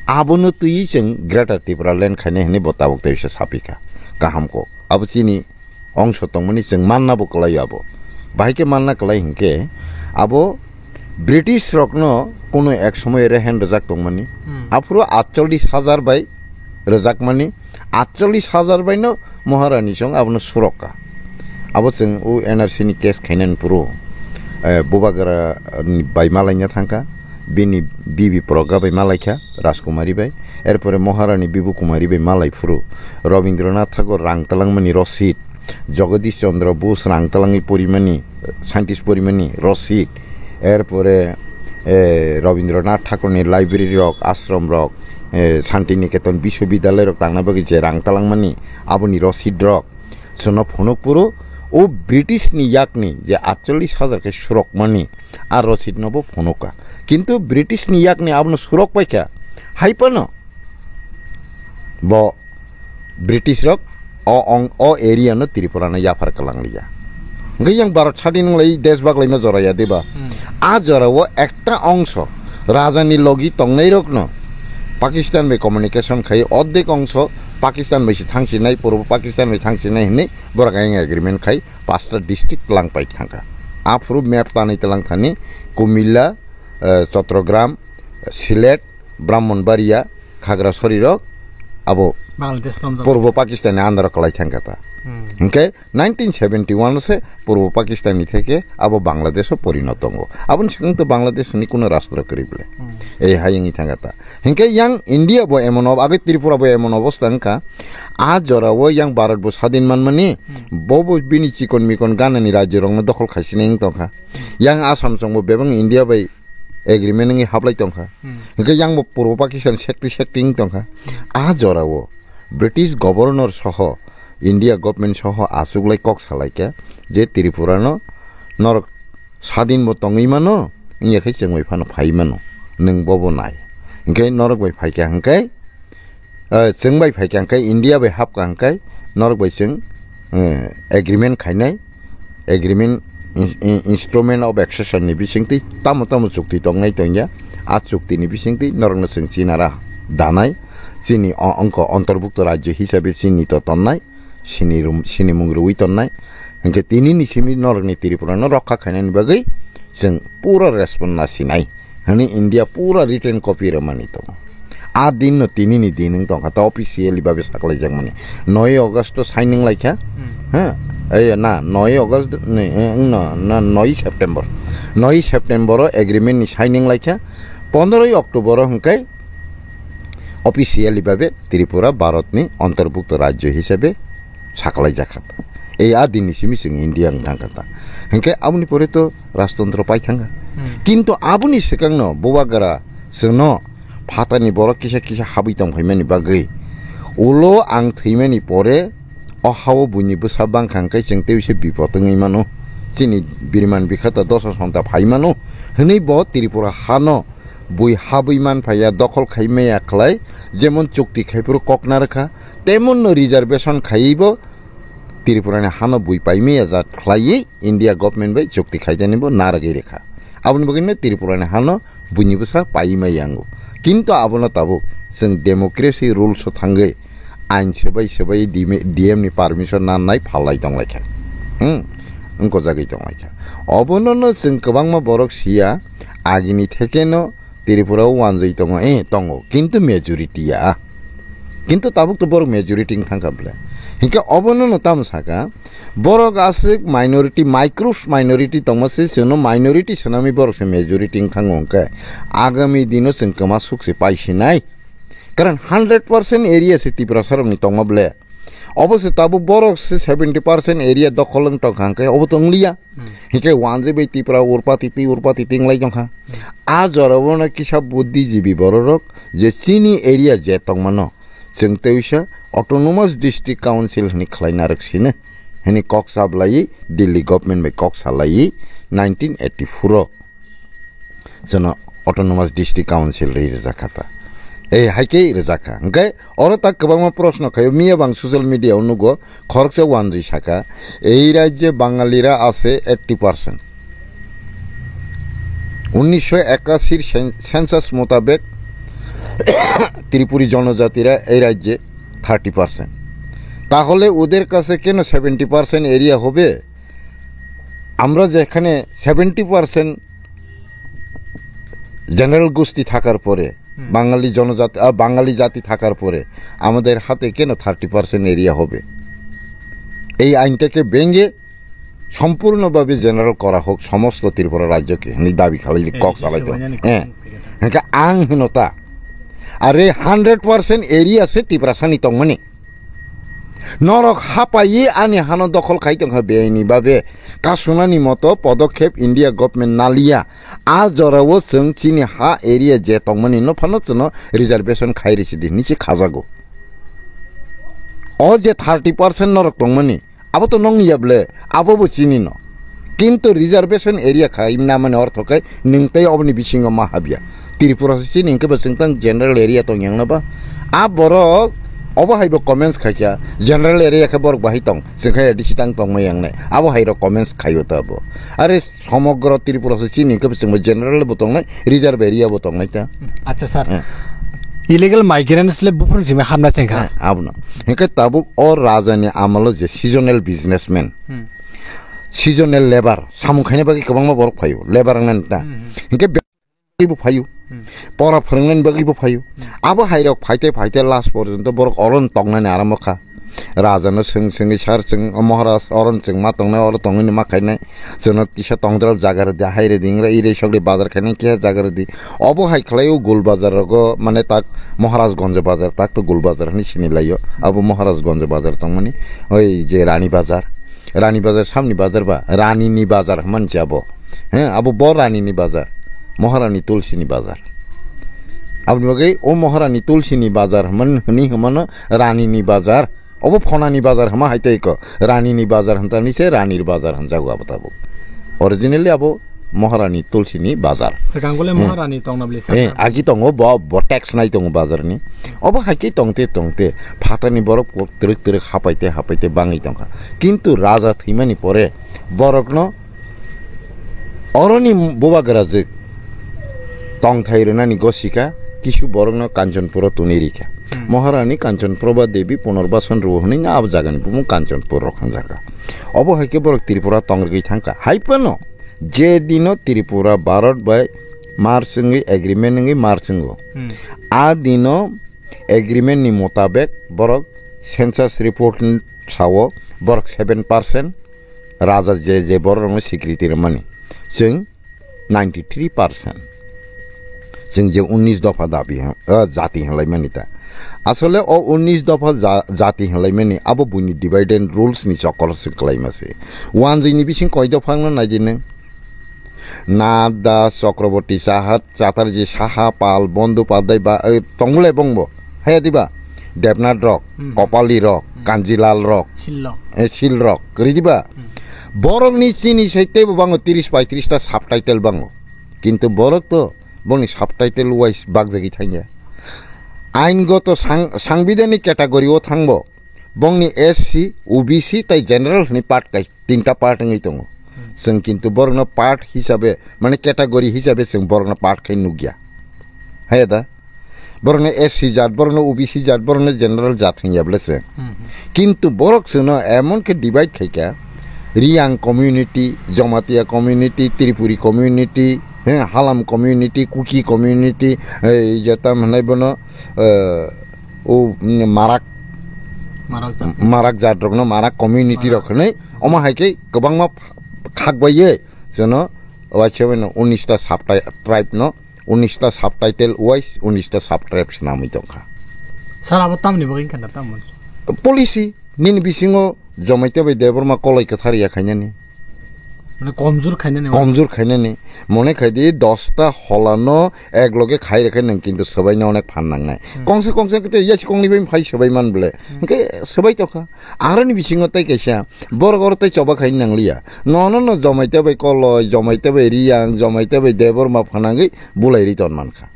Abono twiwi chwng Greater Tipraland khainai hwnwi bo tabuk tei wisa saphika. Kaham kok. Abo chini ongso tongmani chwng manna bo kwlaio abo. Bahai khe manna kwlai hinkhe abo British rokno kuno ek somoy rehen rwjak tongmani. Hmm. Aphuru atchollish hajar bai rwjakmani, atchollish hajar bai no Maharani song abono surokka. Abo chwng o N R C ni case khainani phuru, eh, bubagra ni bai malaina thangkha, bini bibi Pragga bai malaikha, Rajkumari bai, erpore Maharani Bibu Kumari bai malai phuru, Rabindranath Tagore rang twlangmani rosit, Jagadish Chandra Bose rang twlangwi porimani, scientist porimani rosit, erpore eh, Rabindranath Thakurni library rok, ashram rok, eh, Santiniketan Biswabidyalayarok tangna bagwi je rang talangmani, aboni rosid rok chwngno phunuk phuru, o British ni yakni je atchollish hajar khe surokmani, a rosid no bo phunuka. Kintu British ni yakni abono surok paikha, hai phano bo British rok o ong, o area no Tripura no yaphar kwlang liya. Hwnkhe yang Bharat sadin wnglai desh bak laima jora ya diba? Hmm. A jora o ekta ongso raja ni logi tongnai rok no Pakistan bai communication khai, ordek ongso Pakistan bai se thangsinai, purbo Pakistan bai thangsinai hinwi borok ayang agreement khai pasta district lang pai thangkha. Aphuru map tanwi tlang thani Kumilla, eh, Chattogram, Sylhet, Brahmanbaria, Khagrasori rok abo Bangladesh lom purbo Pakistan ni under o kwlai thangkha ta. Hmm. Hwnkhe nineteen seventy one se purbo Pakistan ni theke abo Bangladesh o porinot tongo. Aboni swkang to Bangladesh ni kuno rastro kwrwi bwle. Hmm. Ei hai wngwi thangkha ta. Hwnkhe yang India bo emon ob-, agwi Tripura bo emon obostha wngkha. A jora o yang Bharat bo sadin manmani, hmm, bo bo bini chikon mikon ganani rajyo rokno dokhol khaisinai wng tongkha. Yang Assam chwngbo bebak India bai agreement wngwi hablai tongkha. Hmm. Hwnkhe yang bo purbo Pakistan sekti sekti wng tongkha. A jora o British governor soho India government soho achuklai kok salaikha je Tripura no norok sadin bo tongwi mano, wngya khe chwng bai phano phai mano, nwng bobo nai. Hwnkhe norok bai phaikha hwnkhe, eh, chwng bai phaikha hwnkhe, India bai hapkha hwnkhe, norok bai chwng, eh, agreement khainai, agreement in-, in-, instrument of accession ni bisingtwi tamo tamo chukti tongnai tongya, a chukti ni bisingtwi norokno chwng chinara danai, chini o-, ongko ontorbukto rajyo hisabe chini to tonnai, sini rum-, sini mung rwui tonnai. Hwnkhe tini ni simi norokni Tripura no rokha khainani bagwi chwng pura respond nasinai hwnwi India pura written copy rwmani tongo. A din no tini ni din wng tongkha ta officially babe saklaijakmani. Noi August o signing laikha. Hmm. Ha? Ei na noi August ni, eh, wng no, na noi September. Noi September o agreement ni signing laikha. Pondroi October o hwnkhe officially babe Tripura Bharat ni antorbukto rajyo hisabe saklaijakha. Ei a din ni simi chwng India wng thangkha ta. Hwnkhe aboni pore to rajtantro pai thangkha. Hmm. Kintu aboni swkangno bubagra chwngno phatani borok kisa kisa habwi tongphaimani bagwi ulo ang thwimani pore o hao buini bwsa bangkha hwnkhe chwng tei se bipot wngwi mano. Chini biriman bikhata dosa sonta phai mano hwnwi bo Tripura hano bui habwi manphaiya, dokhol khai maya khlai, jemon chukti khai phuru kok narwkha, temonno reservation khaiwi bo Tripurani hano bui paimaya jat khlaiwi India government bai chukti khaijani bo narwgwi rwkha. Aboni bagwino Tripurani hano buini bwsa paiwi maya wngo. Kintu abono tabuk chwng democracy rules o thangwi ain swbai swbai D M ni permission nannai phalai tonglaikha. Hmm, wngkojagwi tonglaikha. Obonono chwng kwbangma borok siya, agini thekeno Tripura o wanjwi tongo, eh, tongo, kintu majority ya. Kintu tabuk to borok majority wng thangkha bwle. Hinkhe obonono tamo saka, borok aswk minority, micro minority tongma se, chwngno minority swnamwi borok se majority wng thango hwnkhe, agami dino chwng kwma suk se paisinai. Karon hundred percent area se Tiprasarokni tongma bwle. Obo se tabuk borok se seventy percent area dokhol wng tongkha hwnkhe obo to wngliya. Hmm. Hinkhe wanjwi bai Tipra urpati twi urpati twi wnglai tongkha. Hmm. A jorao no kisa buddhijibi bororok je chini area je tongmano chwng teisa Autonomous District Council hwnwi khlai narwk sino hwnwi kok chablaiwi Delhi government bai kok salaiwi nineteen eighty-four o chwngno Autonomous District Council rwi rwjakha ta. Ei hai khe rwjakha. Hwnkhe oro ta kwbangma proshno khaio. Miya bang social media o nugo, khoroksa wanjwi saka, "এই রাজ্যে বাঙালিরা আছে eighty percent। উনিশশো একাশির সেন-, সেন্সাস মোতাবেক ত্রিপুরী জনজাতিরা এই রাজ্যে থার্টি পার্সেন্ট। তাহলে ওদের কাছে কেন সেভেন্টি পার্সেন্ট এরিয়া হবে? আমরা যেখানে সেভেন্টি পার্সেন্ট জেনারেল গোষ্ঠী থাকার পরে, হুম। বাঙালি জনজাতি, আ, বাঙালি জাতি থাকার পরে আমাদের হাতে কেন থার্টি পার্সেন্ট এরিয়া হবে? এই আইনটাকে ভেঙে সম্পূর্ণভাবে জেনারেল করা হোক সমস্ত ত্রিপুরা রাজ্যকে", hwnwi dabi khalai kok salai tongo. Hwnkhe ang hwno ta, are hundred percent area se Tiprasani tongmani. Norok hapaiwi ani hano dokhol khai tongkha beaini babe. Kasunani moto podokhep India government naliya. A jorao chwng chini ha area je tongmani no phano chwngno reservation khai risi di hinwi se khajago. O je thirty percent norok tongmani, abo to nokni ya ble, abo bo chini no. Kintu reservation area khai na mani ortho khai nwng tei oboni bisingo ma habya. Tripura se chini hwnkhe bo chwng tang general area tong yang na ba. A borok obo hai bo comments khai kha, general area khe borok bahai tong, chwng khe A D C tang tong ma yang nai. Abo hai rok comments khai o ta bo. Are Somogro Tripura se chini hwnkhe bo chwngbo general bo tongnai, reserve area bo tongnai ta. Acha sir. Hmm. Illegal migrants le buphuru simi hamna chengkha. Hmm, abono. Hwnkhe tabuk o rajani amalo je seasonal businessman, Hmm. seasonal labour, samung khaina bagwi kwbangma borok phaio, labour wngna ta. Hmm, hmm. Hwnkhe be-, bo phaio. Hmm. Pora phwrwngnani bagwi bo phaio. Hmm. Abo hairok phaite phaite last porjonto borok oron tongnani arambo kha. Raja no swng swngwi sar chwng, "O Maharaj, oron chwng ma tongnai, oro tongwi ni ma khainai. Chwngno kisa tongdrop jaga rwdi, hai rwdi, ingra irei sokdi bazar khainai kisa jaga rwdi." Obo hai khlai o Gul bazar rogo, mane tak Maharaj Gonj bazar, tak to Gul bazar hinwi sini laio. Abo Maharaj Gonj bazar tongmani, oi je Rani bazar. Rani bazar, samni bazar ba, Rani ni bazar hwnmani se abo. He, abo bo Rani ni bazar. Maharani Tulsi ni bazar. Aboni bagwi o Maharani Tulsi ni bazar hwnman-, hwnwi hwnmano Rani ni bazar. Obo Phonani bazar hwnma hai tei ko. Rani ni bazar hwnthani se Ranir bazar hwnjago abo tabuk. Originally abo Maharani Tulsi ni bazar. Swkang gole Hmm. Maharani tongna bwle Eh, sakha. Agi tongo bo, bo tax nai tongo bazar ni. Obo hai khe tongte tongte phatani borok twrwk twrwk hapaite hapaite bangwi tongkha. Kintu raja thwimani pore borokno oroni bubagra jwk tongthai rwnani gosika kisu borokno Kanchanpuro tuni rikha. Hmm. Maharani Kanchanprabha Devi Punarbasan rwo hwnwi abo jagani bumung Kanchanpur rok hwnjakha. Obo hai khe borok Tripura tong rwgwi thangkha. Hai phano je dino Tripura Bharat bai merge wngwi agreement wngwi merge wngo. Hmm. A dino agreement ni mutabek borok census report sao borok seven percent raja je je borok rokno security rwmani. Chwng ninety three percent. Chwng je unnish dopha dabi hwn-, o, jati hwnlaimani ta. Asole o unnish dopha ja-, jati hwnlaimani abo buini divide and rules ni chokor se kwlaima se. Wanjwi ni bising koi dopha wngna nai di nwng? Nath Das, Chakraborty Sahat, Chatterjee Saha, Pal, Bandopadhyay ba, eh, tongmulai bongbo. Haya diba? Debnath rok, Hmm. Kopali rok, Hmm. Kanjilal rok, Sil rok. Eh, Sil rok. Kwrwi diba? Hmm. Borok ni chini sai teibo bango tris paitris ta subtitle bango. Kintu borok to bongni subtitle wise bagjagwi thangya. Ain goto sang-, sangbidani category o thangbo. Bongni S C, O B C tai general hwnwi part kai tinta part wngwi tongo. Hmm. Chwng kintu borokno part hisabe, mane category hisabe chwng borokno part khai nukya. Haya da? Borokno S C jat, borokno O B C jat, borokno general jat hwnya bwle chwng. Hmm, hmm. Kintu borok chwngno emon khe divide khaikha, Riyang community, Jamatia community, Tripuri community, he, Halam community, Kuki community, ei, je tam hwnai bono, eh, o, mm, Marak, Marak jat. Marak jat rokno, Marak community Marak. Rok hwnwi, omo hai khe kwbangma khak bai ye, chwngno, waisa bai no unnish ta sub-tri-, tribe no, unnish ta subtitle wise, unnish ta sub-tribe swnamwi tongkha. Sir, abo tamni bagwi wngkha da, tamoni? Policy, nini bisingo Jamatia bai Debbarma koloi kwthar ya khainani. Mane komjur khainani. Komjur khainani. Mone khai di, dosta holano ek loge khai rwkhe nwng kintu swbaino onek phan nangnai. Hmm. Kongsa kongsa kete yasi kongni bai phai swbai man bwle. Hmm. Hwnkhe swbai tokha. Aroni bisingo tei kaisa borok oro tei choba khai nangliya. Nono no Jamatia bai koloi, Jamatia bai Riyang, Jamatia bai Debbarma phanangwi bulai ri ton mankha.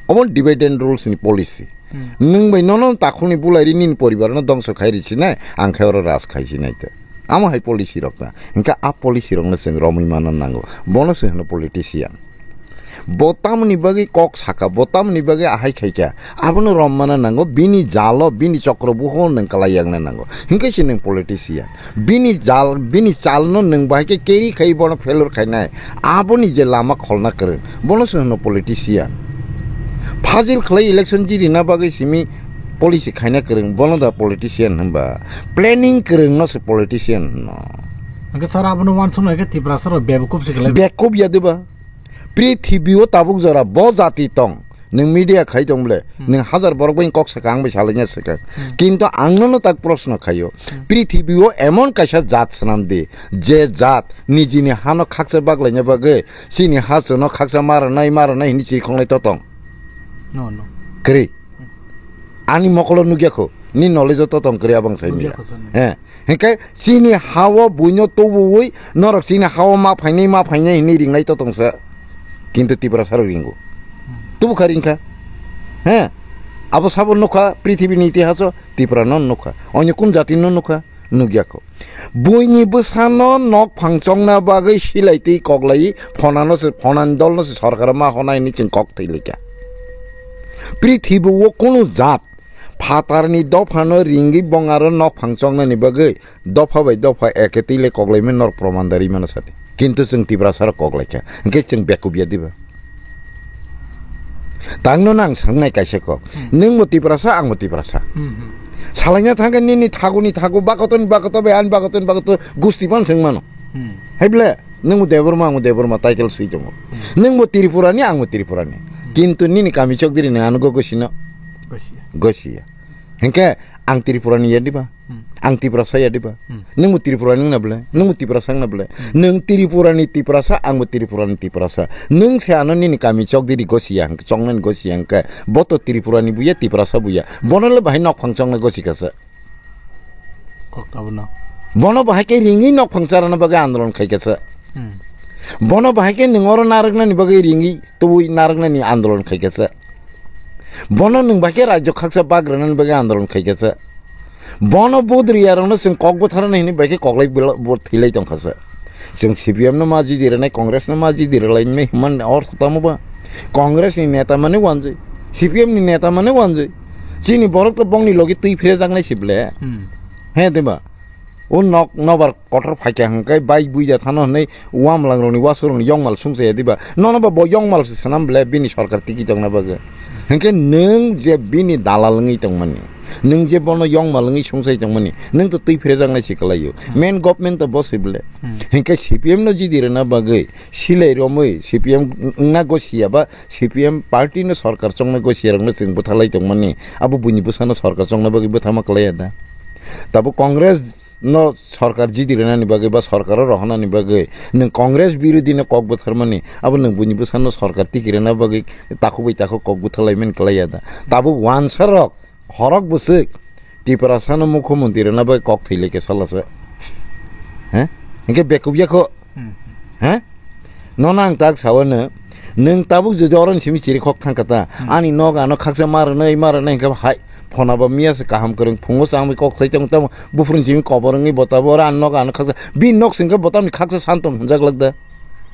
Omo divide and rules ni policy. Hmm. Nwng bai nono takhukni bulai ri nini poribar no dongso khai ri sinai, ang khe oro raj khai sinai te. Amo hai policy rok ta. Hingke a policy rok no chwng romwi mana nango. Bono se hwno politician. Bo tamoni bagwi kok saka, bo tamoni bagwi ahai khaikha. Abono rom mana nango, bini jalo, bini chokro buho nwng kalai yakna nango. Hingke se nwng politician. Bini jal, bini chalno nwng bahai khe carry khai bono failure khainai. Aboni je lama kholna kwrwng, bono se hwno politician. Fajil khlai election jirina bagwi simi policy khaina kwrwng, bono da politician hwnba? Planning kwrwngno se politician hwno. Hwnkhe sir, abono uansuknai khe Tiprasa rok bebekhup se khlai. Bebekhup ya diba? Prithibi o tabuk jora bo jati tong. Nwng media khai tong bole, Hmm. nwng hazar borok bai kok saka, ang bai salai nya saka. Hmm. Kintu ang nono tak proshno khaio. Hmm. Prithibi o emon kaisa jat swnam di, je jat nijini hano khaksa baglaina bagwi, chini ha chwngno khaksa maranai, maranai hini chiri khonglai totong. No, no. Kwrwi. Hmm. Ani mokolo nukya kho, ni knowledge o totong kwrwi abang sai Nukya mia. kho sani. Eh. Hinkhe chini hao buino tubuwi norok chini hao ma phainai, ma phainai hinwi ringnai to tongsa. Kintu Tiprasa rok ringo. Tubu kha ringkha. He? Abo sabo nukha, prithibini itihaso Tipra no nukha. Onyo kun jati no nukha, nukya kho. Buini bwsano nok phangchongna bagwi silai twi koklai phonano se, phonan dolno se sorkar ma honai hinwi chwng kok thwi laikha. Prithibi o kunu jat phatarni dophano ringwi bongaro nok phangchoknani bagwi dopha bai dopha eke twi le koklaimani norok proman dari mano sadi. Kintu chwng Tiprasa rok koklaikha, hwnkhe chwng bekubya diba? Tangno nang sangnai kaisa kok. Hmm. Nwngbo Tiprasa, angbo Tiprasa. Hmm, hmm. Salaina thangkhe nini thaguni thagu, bakotoni bakoto bai ani bakotoni bakoto gusti phano swng mano. Hmm. Hai ble? Nwngbo Debbarma, angbo Debbarma, title swi tongo. Hmm. Nwngbo Tripurani, angbo Tripurani. Hmm. Kintu nini kami chokdiri nwng ano go gosino? Gosiya. Gosiya. Hinkhe ang Tripurani ya diba? Hmm. Ang Tiprasa ya diba? Hmm. Nwngbo Tripurani wngna ble? Nwngbo Tiprasa wngna ble? Hmm. Nwng Tripurani Tiprasa, angbo Tripurani Tiprasa. Nwng se ano nini kami chokdiri gosiya, hinkhe choknani gosiya hinkhe bo to Tripurani buya, Tiprasa buya. Bono le bahai nok phang chokna gosikha se. Kok abono. Bono bahai khe ringwi nok phangcharana bagwi andolon khaikha se. Hmm. Bono bahai khe nwng oro narwknani bagwi ringwi tubui narwknani andolon khaikha se. Bono nwng bahai khe rajyo khaksa bagranani bagwi andolon khaikha se. Bono budriyarokno chwng kok butharnai hinwi bahai khe koklai bwla-, bo thwilai tongkha se. Chwng C P M no ma jidi rwnai, Congress no ma jidi rwlainai hwnmani ortho tamo ba? Congress ni neta mane wanjwi, C P M ni neta mane wanjwi. Chini borok to bongni logi twi phrejaknai se ble. Hmm. He, diba? O nok nobar kotor phaikha hwnkhe bai buida thano hwnwi wamlang rokni wasuk rokni yongmal sungsaya diba? Nono ba bo yongmal se sanam ble bini sorkar tiki tongna bagwi. Hwnkhe nwng je bini dalal wngwi tongmani, nwng je bono yongmal wngwi sungsai tongmani, nwng to twi phrejaknai se kwlaio. Hmm. Main government to bo se ble. Hmm. Hwnkhe C P M no jidi rwna bagwi silai romwi C P M wngna gosiya ba C P M party no sorkar chongna gosiya rokno chwng bwtharlai tongmani, abo buini bwsano sorkar chongna bagwi bwthama kwlaiya da? Tabuk Congress no sorkar jidi rwnani bagwi ba sorkaro rohornani bagwi nwng Congress birodhi no kok bwtharmani, abo nwng buini bwsano sorkar tiki rwna bagwi takhuk bai takhuk kok bwtharlaimani kwlaiya da? Tabuk wansa rok khorok bwswk Tiprasano mukhyamantri rwna bagwi kok thwilaikha salasa. He? Hinkhe bekubya kho. Hmm. He? Nono ang tak sawano, nwng tabuk jodi oroni simi chiri khok thangkha ta, Hmm. ani nok ano khaksa ma rwnai, ma rwnai hinkhe hai phona ba miya se kaham kwrwng phungo changwi kok sai tong tamo buphuruni simi kobor wngwi bo tabuk oro ani nok ano khaksa, bini nok singkhe bo tamni khaksa santom hwnjak lak da.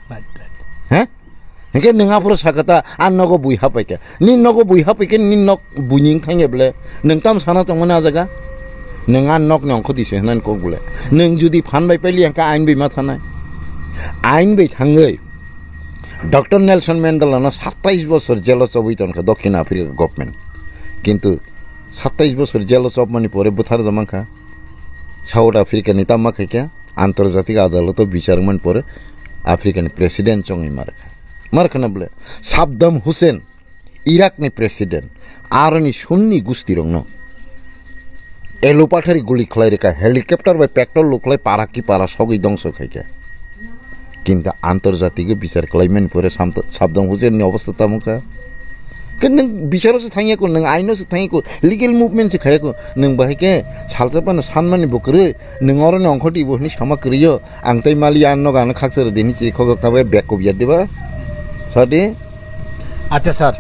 Right, right. He? Hinkhe nwng aphuru sakha ta, ani nogo bui hapaikha. Nini nogo bui hapaikhe nini nok buini wngthangya ble? Nwng tamo sana tongmani a jaga? Nwng ani nokni ongkho di se hwnani kok ble. Nwng jodi phan bai pailiya hinkhe ain bai ma thanai. Ain bai thangwi Doctor Nelson Mandela no satais bosor jelo chobwi tongkha Dokhin Africa government. Kintu satais bosor jelo chobmani pore bwthar da mankha. South Africa ni tamo khaikha antarjatik adaloto bichar wngmani pore Africa ni president chongwi markha. Markha na ble? Saddam Hussein Iraq ni president, aroni Sunni gustirokno elo pathari guli khlai rwkha, helicopter bai petrol lukhlai para ki para sogwi dongso khaikha. Kintu antarjatiko bichar khlaimani pore Samto-, Saddam Hussein ni obostha tamo kha? Khe nwng bicharo se thangya kho, nwng aino se thangya kho, legal movement se khaya kho, nwng bahai khe salsa phano sanmani bo kwrwi, nwng oroni ongkhordi bo hwnwi sama kwrwi o, ang tei mali ang nogo ano khaksa rwdi hwnwi chiri khogok tabo bag kubya diba? Sadi? Acha sir,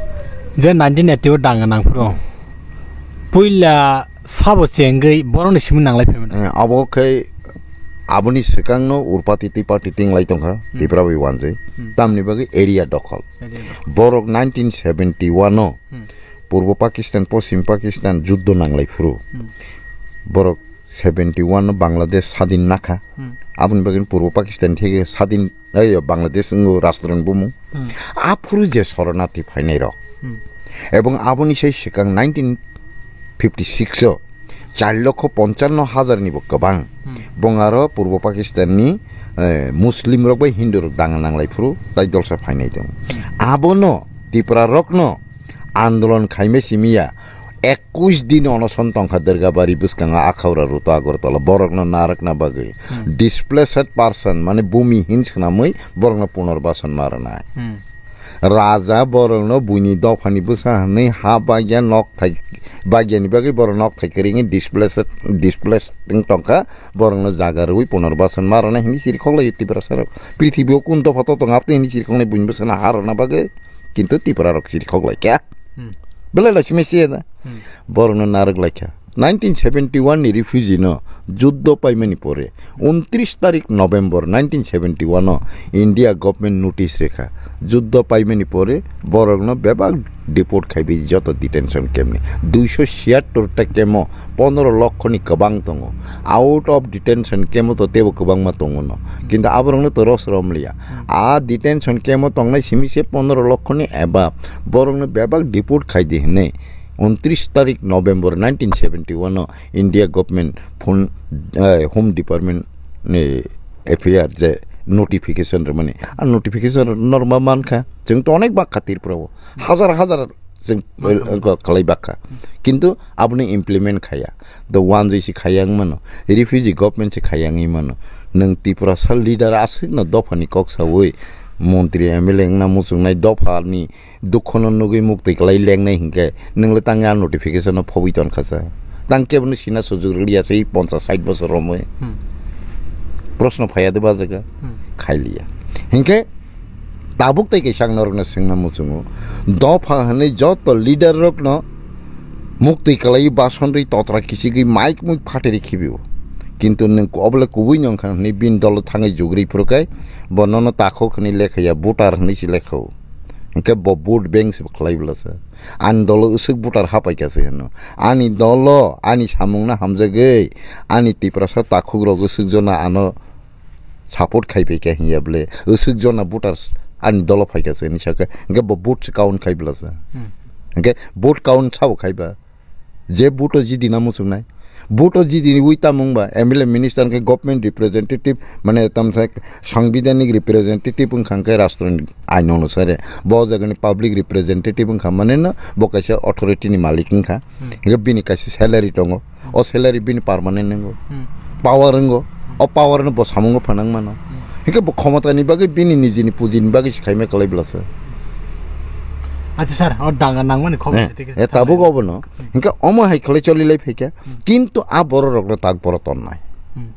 je nineteen eighty o danga nangphuru puila sabo chengwi borokni simi nanglai phaimani. Eh, abo khe aboni swkangno Urpati Tripathi tinglai tongkha, Hmm. Tipra bai wanjwi. Hmm. Tamni bagwi area dokhol. Area dokhol. Borok nineteen seventy one o Hmm. Purbo Pakistan, Poschim Pakistan juddo nanglai phuru. Hmm. Borok seventy one o Bangladesh sadin nakha. Hmm. Aboni bagwi Purbo Pakistan theke sadin, ei, Bangladesh wngo rastro ni bumung. Hmm. Aphuru je soronarthi phainai rok. Hmm. Ebong aboni sai swkang nineteen fifty six o char lokho ponchanno hajar ni bo kwbang. Hmm. Bong aro Purbo Pakistan ni, eh, Muslim rok bai Hindu rok danga nanglai phuru tai dolsa phainai tongo. Hmm. Abono Tipra rokno andolon khaima simi ya. Ekush din onoson tongkha Dergabari bwskango, Akhaura Ruto Agartala, borokno narwkna bagwi. Hmm. Displaced person, mane bumi hin swnamwi borokno punorbason ma rwnai. Hmm. Raja borokno buini dophani bwsa hwnwi ha bagya nok thai, bagyani bagwi borok nok thai kwrwngwi displaced, displaced wng tongkha, borokno jaga rwui punorbason ma rwnai hwnwi chirikhok lai Tiprasa rok. Prithibi o kun dopha to tong aptwi hwnwi chirikhok nai buini bwsano ha rwna bagwi, kintu Tipra rok chirikhok lai kha. Hmm. Belai lai simi se da. Hmm. Borokno narwk lai kha. Nineteen seventy one ni refugee no juddo paimani pore, untris tarik November nineteen seventy one o India government notice rekha. Juddo paimani pore borokno bebak deport khaibi joto detention camp ni. Duiso siyattor ta camp o pondro lokho ni kwbang tongo. Out of detention camp o to tebo kwbangma tongo no. Kintu aborokno to ros romliya. A detention camp o tongnai simi se pondro lokho ni eba borokno bebak deport khaidi hwnwi untris tarik November nineteen seventy one o India government phone, eh, Home Department ni F I R je notification rwmani. A notification norma mankha. Chwng to onek bakha Tripura o. Hazar hazar chwng, eh, khalai bakha. Kintu aboni implement khaya. The one si khaya wng mano. Refugee government si khaya wngwi mano. Nwng Tiprasa leader aswkno dophani kok sawi montri M L A wngna muchungnai dophani dukhono nugwi muktwi kwlai lengnai hinkhe nwngla tang a notification no phobwi tonkha sa. Tang kebono sina sujuk rwliya se ponchas sait bosor romwi. Hmm. Proshno phaiya de ba jaga? Hmm. Khailiya. Hinkhe tabuk tai kaisa ang norokno swngna muchungo. Dopha hwnwi joto leader rokno muktwi kwlai basonri totra kichigwi mic mui phateri khibio. Kintu nwng ku-, obole kubui nw wngkha hwnwi bini dolo thangwi jugri phuru khe bo nono takhuk hwnwi lekhaya, voter hwnwi se lekhao. Hinkhe bo vote bank se khlai bwlasa. Ani dolo usuk voter hapai kha se hwno. Ani dolo, ani samungno hamjagwi, ani Tiprasa takhukrok usuk jona ano support khai pai kha hinya bwle. Usuk jona voters ani dolo phai kha se hwnwi sakha. Hinkhe bo vote se count khai bwlasa. Hmm. Hinkhe vote count sabo khai ba. Je vote o jidi na muchungnai. Vote o jidi ni ui tamung ba M L A minister khe government representative, mane tamsa sangbidhanik representative wngkha khe rastro ni ain onusare. Bo jaga ni public representative wngkha mane no bo kaisa authority ni malik wngkha. Hmm. Hinkhe bini kaisa salary tongo. O salary bini permanent wngo. Hmm. Power wngo. O power no bo samungo phanang mano. Hmm. Hinkhe bo khomota ni bagwi bini nijini puji ni bagwi se khaima kwlai bwlasa. Acha sir, o danga nangmani khobor Eh, se tei kisa eh, tabuk thanglai. Obono. Hmm. Hinkhe omo hai khlai choli lai phaikha. Hmm. Kintu a borok rokno tak boro tonnai. Hmm.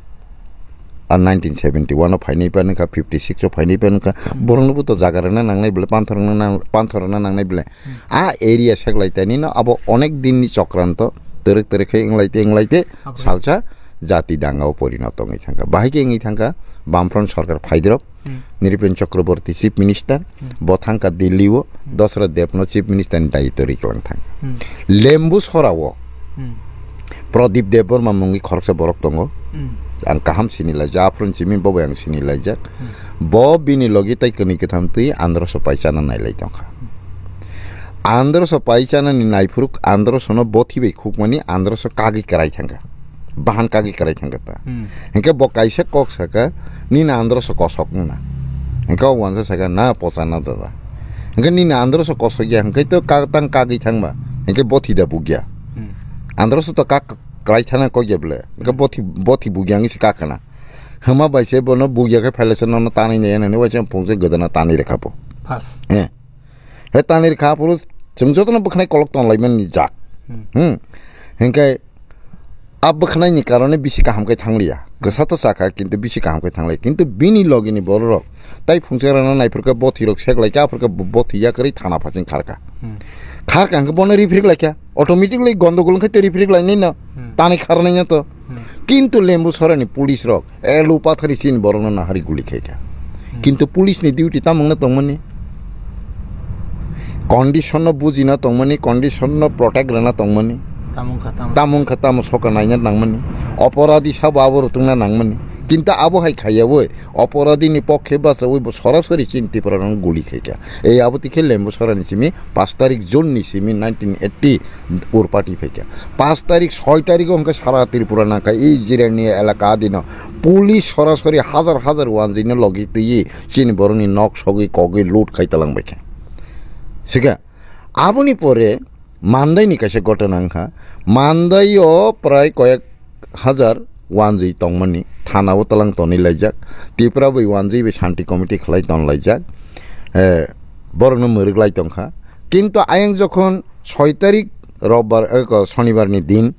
A nineteen seventy one o phainai pa nokha, fifty six o phainai pa nokha. Hmm. Borokno bo to jaga rwna nangnai bwle, panthor rwna nang-, panthor rwna nangnai bwle. Hmm. A area seklai tani no abo onek din ni chokranto, terek terek khe wnglaite wnglaite Abo. Salsa jati danga o porinoto wngwi thangkha. Bahai khe wngwi thangkha, Bamfront sorkar phaidrop, Hmm. Nripen Chakraborty Chief Minister, Hmm. bo thangkha Delhi o, Hmm. Dasarath Deb no Chief Minister ni daityo riklang thang. Hmm. Lembu sora o Hmm. Pradip Debbarma mungwi khoroksa borok tongo. Hmm. Ang kaham sini laijak, aphuru simi bo bai ang sini laijak. Hmm. Bo bini logi tai kwnwi kwtham twi Andhra so pai chana nailai tongkha. Andhra so pai chana ni naiphuru Andhra so no bothi bai khukmani Andhra so kagwi kwrai thangkha. Bahan kagwi kwrai thangkha ta. Hmm. Hinkhe bo kaisa kok saka, "Nini Andhra so kosok wngna." Hinkhe o wansa saka, "Na pochana dada." Hinkhe nini Andhra so kosok ya, hinkhe to ka-, tang kagwi thangba. Hinkhe bothi da bugya. Hmm. Andhra so to kak kwrai thana kok ya bwle. Hinkhe bothi, bothi bugya wngwi se kakhana. Hwma bai se bono bugya khe phailasa nono tanwi nai nani waisa phungsa gwdana tanwi rwkha bo. Phas. Eh. He tanwi rwkha aphuru chwng jotono bwkhanai kolok tonlaimani jak. Hmm. Hmm. Hinkhe a bwkhanaini karone bisi kaham khe thangliya. Kwsa to chakha kintu bisi kaham khe thangliya. Kintu bini logini bororok tai phungsa rana naiphurkha bothirok seklaikha aphurkha bo-, bothi yakarwi thana phasing kharkha. Hmm. Kharkha hinkhe bono riphirik laikha. Automatically gondogol wngkhe tei riphirik lainai no. Hmm. Tanwi kharnai no to. Hmm. Kintu Lembu sorani police rok elu pathari chini borokno nahari guli khaikha. Hmm. Kintu police ni duty tamungno tongmani. Condition no bujina tongmani, condition no protect rwna tongmani. Tamung kha, tamung. Tamung kha, tamo soka naina nangmani. Oporadi sabo abo rutungna nangmani. Kintu abo hai khaiyawi, oporadi ni pokhe bachawi bo sorasori chini Tipra rokno guli khaikha. Ei abo tikhe Lembu sorani simi pas tarik June ni simi nineteen eighty urpati phaikha. Pas tarik, soi tarik o hwnkhe sara Tripura nangkha, i Jirani elaka adino police sorasori hajar hajar wanjwino logi twiwi chini borokni nok sogwi kogwi loot khai talangbaikha. Sikha, Aboni pore Mandai ni kaisa ghotona wngkha. Mandai o prai koyek hajar wanjwi tongmani thana o talang tonwi laijak. Tipra bai wanjwi bai Shanti Committee khlai ton laijak. Eh, borokno mwrwk lai tongkha. Kintu ayang jokhon soi tarik robbar, eh, ko, sonibar ni din,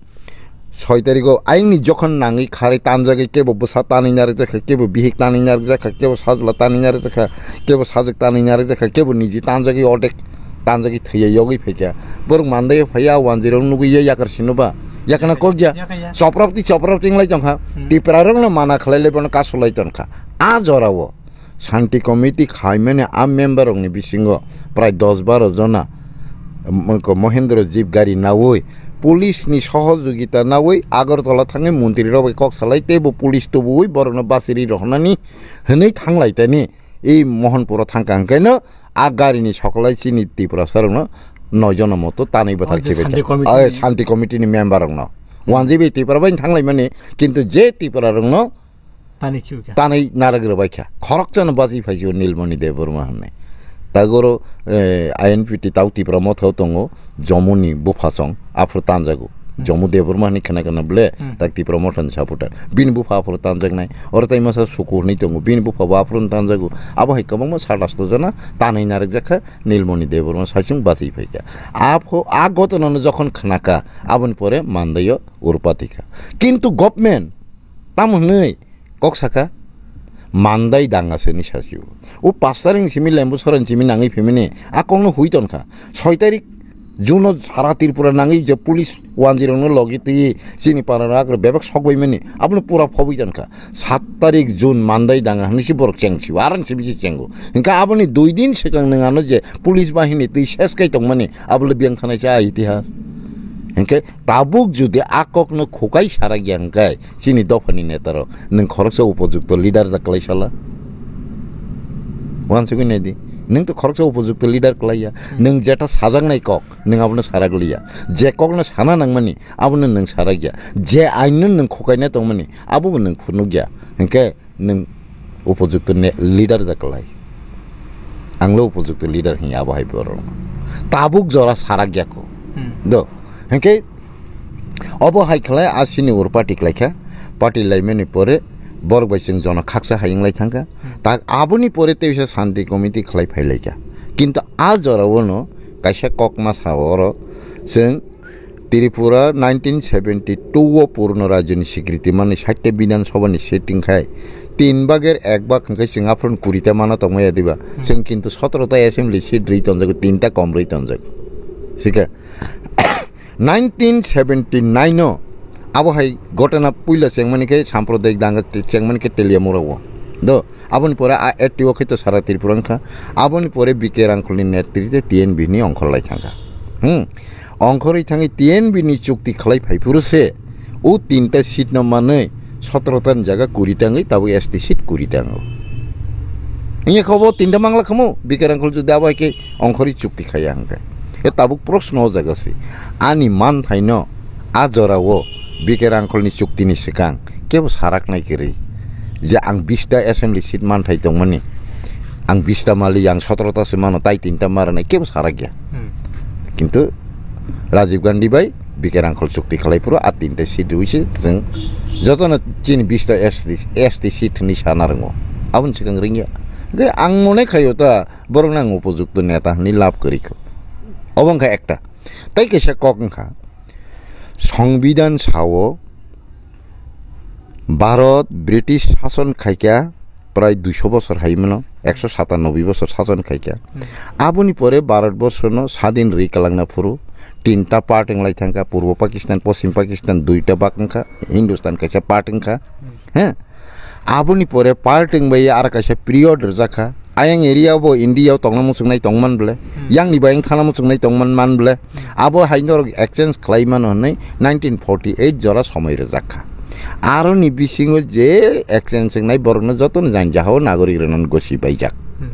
soi tarigo ayangni jokhon nangwi kharwi tanjagwi kebo bwsa tanwi narwkjakha, kebo bihik tanwi narwkjakha, kebo sajla tanwi narwkjakha, kebo sajwk tanwi narwkjakha, kebo niji tanjagwi odek tanjagwi thwiya yogwi phaikha. Borok Mandai phaiya wanjwirok nugwi ya yakar sinoba. Yakana kokya. Yakaya. Choprapti choprapti wnglai tongkha. Hmm. Tiprarokno mana khlai lai bono kasulai tongkha. A jorao Shanti Committee khaimani a member rokni bisingo prai dos baro jona, m-, ko Mohendro Jeep gari nawi, police ni sohojogita nawi Agartala thangwi montri rok bai kok salai teibo police tubuwi borokno basiri rohornani hwnwi thanglai tani. I Mohanpuro thangkha hwnkhe no a gari ni sokolai chini Tiprasa rokno noi jona moto tanwi bwthar Oh, je khibai Shanti kha. Committee Ah, ni Shanti Committee ni member rokno. Wanjwi bai Tipra bai thanglai mani, kintu je Tipra rokno Tani khiu kha. Tanwi narwk rwbaikha. Khoroksano bachwi phaisio Nilmoni Debbarma hwnwi. Tagoro, eh, I N P T tau Tipra Motha o tongo, Jomuni buphasong, aphuru tanjago. Hmm. Jomu Debbarma hwnwi khna khna ble, Hmm. tak Tipra Mothani supporter. Bini bupha aphuru tanjaknai. Oro tai masa Suku hwnwi tongo. Bini bupha bo aphuru tanjago. Abo hai kwbangma satasto jona tanwi narwkjakha Nilmoni Debbarma saichung bachwi phaikha. Apho, a ghotona no jokhon khnakha, aboni pore Mandaio urpati kha. Kintu government tamo hwnwi kok saka, Mandai danga se ni sasio. O pastaring simi lembu soran simi nangwi phimini, a kokno hui tonkha. Soi tarik June o sara Tripura nangwi je police wanjwi rokno logi twi chini para rak bebak sokbai mani, abono pura phobwi tonkha. Sat tarik June Mandai danga hwnwi si borok chengsio, arang simi si chengo. Hingkha aboni dui din swkang nwng ano je police bahini twi ses kai tongmani, abole biyang thanai cha itihas. Hingkhe tabuk jodi a kokno khukai sarakya hingkhe, chini dophani netarok, nwng khoroksa upojukto leader da kwlai sala? Uansugui naidi, nwng to khoroksa upojukto leader kwlaiya. Hmm. Nwng jeta sajaknai kok, nwng abono sarak liya. Je kokno sana nangmani, abono nwng sarakya. Je ainno nwng khukaina tongmani, abobo nwng phunukya. Hingkhe nwng upojukto ne-, leader da kwlai. Anglo upojukto leader hinya abo hai borok. Tabuk jora sarak jako. Hmm. Do. Hingke obo hai khlai a sini ur party khlaikha. Party laimani pore borok bai chwng jono khaksa hai wnglai thangkha. Hmm. Tak aboni pore teisa Shanti Committee khlai phailaikha. Kintu a jora ono kaisa kokma sa oro chwng Tripura nineteen seventy two o Purno Rajyoni sikriti manwi sait ta Bidhan Sabhani seat wngkhai tin bagir ek bag hwnkhe chwng aphuru kuri ta mano tongmaya diba? Hmm. Chwng kintu sotoro ta assembly seat rwi tonjago, tin ta kom rwi tonjago. Sikhe nineteen seventy nine o abo hai ghotona puila chengmani khe sampradayik danga chengmani khe Teliamura o. Do, aboni pore a eighty o khe to sara Tripura wngkha. Aboni pore B K Rangkhol ni netrite T N B ni ongkhor lai thangkha. Hmm. Ongkhorwi thangwi T N B ni chukti khlai phai phuru se o tinta seat no manwi sotoro ta ni jaga kuri ta wngwi tabuk S T seat kuri ta wngo. Wngya khe obo tinta mangla khamu B K Rangkhol jodi abo hai khe ongkhorwi chukti khaiya hwnkhe. E tabuk proshno o jaga se. Ani manthaino a jorao B K Rangkholni chuktini swkang kebo saraknai kwrwi je ang bista assembly seat manthai tongmani, ang bista mali, ang sotoro ta se mano, tai tinta maranai kebo sarakya. Hmm. Kintu Rajiv Gandhi bai B K Rangkhol chukti khlai phuru a tinta seat rwi se chwng jotono chini bista S T, S T seat hwnwi sana rwngo. Aboni swkang ringya. Hwnkhe ang mone khaio ta borokno ang upojukto neta hwnwi lab kwrwi kho. Obo wngkha ekta. Tai kaisa kok wngkha, Songbidan sao Bharat British sason khaikha prai duiso bosor hai mano, ekso satanoboi bosor sason khaikha. Hmm. Aboni pore Bharat borsono sadin rwi kwlangna phuru tinta part wnglai thangkha, Purbo Pakistan, Poschim Pakistan duita bak wngkha, Hindustan kaisa part wngkha. Hmm. He? Aboni pore parting bai aro kaisa period rwjakha. Ayang area bo India o tongna muchungnai tongman bole. Hmm. Yang ni bayang thana muchungnai tongman man bole. Hmm. Abo hai norok exchange khlai mano hwnwi nineteen forty eight jora somoi rwjakha. Aro ni bisingo je exchange wngnai borokno jotono jani jahao nagorik rwno gosi baijak. Hmm.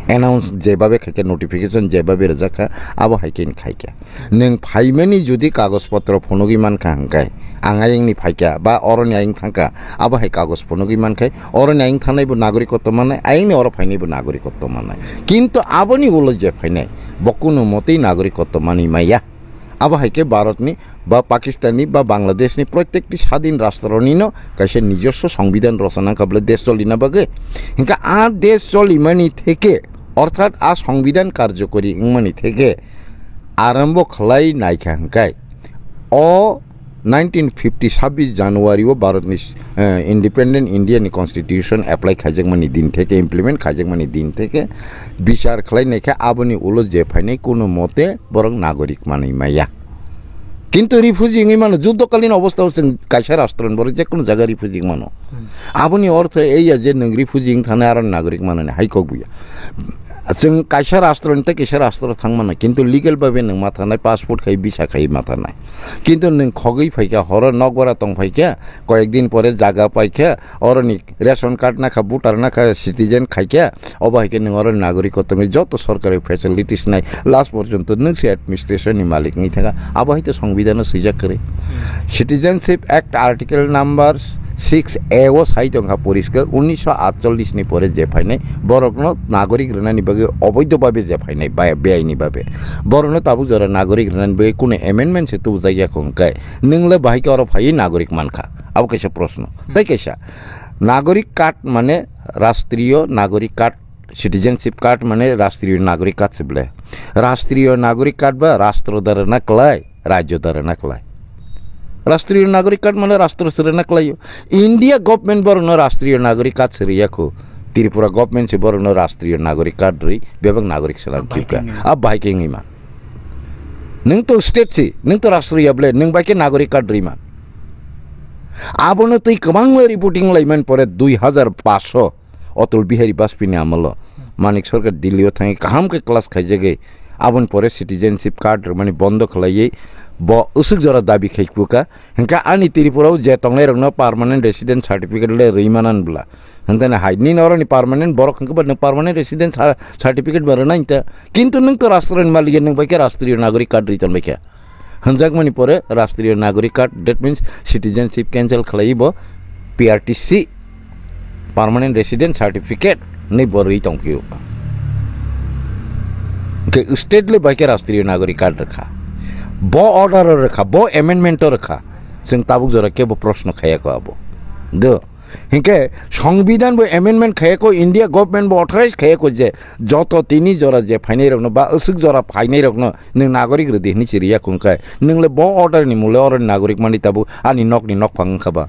announce jebabe khaikha, notification jebabe rwjakha, abo hai khe khai kha. Nwng phaimani jodi kagoj potro phunugwi mankha hwnkhe, ang ayangni phaikha ba oroni ayang thangkha, abo hai kagoj phunugwi mankhe, oroni ayang thangnaibo nagorikotto mannai, ayangni oro phainaibo nagorikotto mannai. Kintu aboni ulo je phainai, bo kunu motei nagorikotto manwi maya. Abo hai khe Bharatni ba Pakistanni ba Bangladeshni protekti sadin rastronino kaisa nijoswo songbidan rochana kha bole desh cholina bagwi. Hinkhe a desh cholimani theke, orthat a songbidan karjokori wngmani theke arambo khlai naikha hwnkhe o nineteen fifty sabbish January o Bharatni, eh, independent India ni constitution apply khaijakmani din theke, implement khaijakmani din theke bichar khlai naikha, aboni ulo je phainai kunu mote borok nagorik manwi maya. Kintu refugee wngwi mano, juddokalin obostha o chwng kaisa rastro ni borok jekunu jaga refugee wngwi mano. Hmm. Aboni ortho ei ya je nwng refugee wng thani aro nagorik manani hai kok buya. Chwng kaisa rastro ni tei kaisa rastro thang mano, kintu legal babe nwng ma thanai, passport khai, visa khai ma thanai. Kintu nwng khogwi phaikha, horo nokbora tong phaikha, koyek din pore jaga paikha, oroni ration card nakha, voter nakha, citizen khaikha, obo hai khe nwng oro nagorikotto wngwi joto sorkari facilities nai, last porjonto nwng se administration ni malik wngwi thangkha, abo hai to songbidano swijak kwrwi. Citizenship Act article number six A o sai tongkha poriskar, unnisho atchollish ni pore je phainai borokno nagorik rwnani bagwi oboidho babe je phainai, bai-, beaini babe borokno tabuk jora nagorik rwnani bagwi kunu amendment se tubujak ya kho hwnkhe, nwng le bahai khe oro phaiwi nagorik mankha? Abo kaisa proshno. Hmm. Tei kaisa, nagorik card mane rashtriyo nagorik card, citizenship card mane rashtriyo nagorik card se bole. Rashtriyo nagorik card ba rastro da rwna klai, rajyo da rwna klai. Rashtriyo nagorik card mane rastro se rwna klai o. India government borokno rashtriyo nagorik card se rwya kho. Tripura government se borokno rashtriyo nagorik card rwi bebak nagorik selam khiuka. Abo bahai khe wngwi man. Nwng to state si, nwng to rashtriyo bole, nwng bai khe nagorik card rwi man. Abono twi kwbangma reporting laimani pore dui hazar paanch Atal Bihari Vajpayee ni amolo Manik Sarkar Delhi o thangwi kaham khe class khaijagwi, aboni pore citizenship card rwmani bondo khlaiwi bo usuk jora dabi khai khuka. Hwnkhe ani Tripura o je tongnai rokno permanent resident certificate le rwi manan bwla. Hwnkhe hai nini oroni permanent borok hwnkhe ba nwng permanent resident cer-, certificate ba rwnai ta. Kintu nwng to rastro ni malik ya, nwng bai khe rashtriyo nagorik card rwi tonbai khe. Hwnjakmani pore rashtriyo nagorik card, that means citizenship cancel khlaiwi bo P R T C, permanent resident certificate, ni bo rwi tongphio. Hwnkhe state le bai khe rashtriyo nagorik card rwkha. Bo order o rwkha, bo amendment o rwkha. Chwng tabuk jora kebo proshno khaya kho abo. Do. Hinkhe songbidhan bo amendment khaya kho, India government bo authorize khaya kho je joto tini jora je phainai rokno ba usuk jora phainai rokno nwng nagorik rwdi hwnwi chiriya khungkhe, nwng le bo order ni mole oroni nagorik mani tabuk ani nok ni nokphang wngkha ba?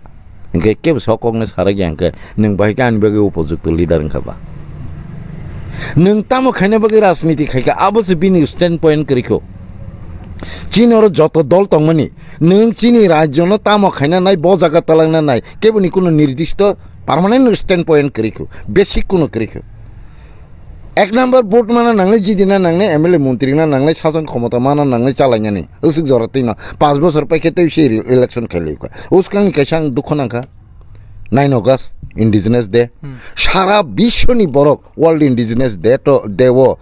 Hinkhe kebo sok kokno sarak ya hinkhe nwng bai khe ani bagwi upojukto leader wngkha ba? Nwng tamo khaina bagwi rajniti khaikha, abo se bini stand point kwrwi kho. Chini oro joto dol tongmani, nwng chini rajyono tamo khaina nai, bo jaga talangna nai, keboni kuno nirdisto permanent stand point kwrwi kho, basic kuno kwrwi kho. Ek number vote mana nangnai, jidina nangnai, M L A montri na nangnai, sason khomota mana nangnai, chalainani. Usuk jora twi no, panch bochor paikhe tei se re-, election khailai kha. Uskang ni kaisa ang dukho nangkha. Nine August, Indigenous Day. Hmm. Sara biswoni borok World Indigenous Day to, Day o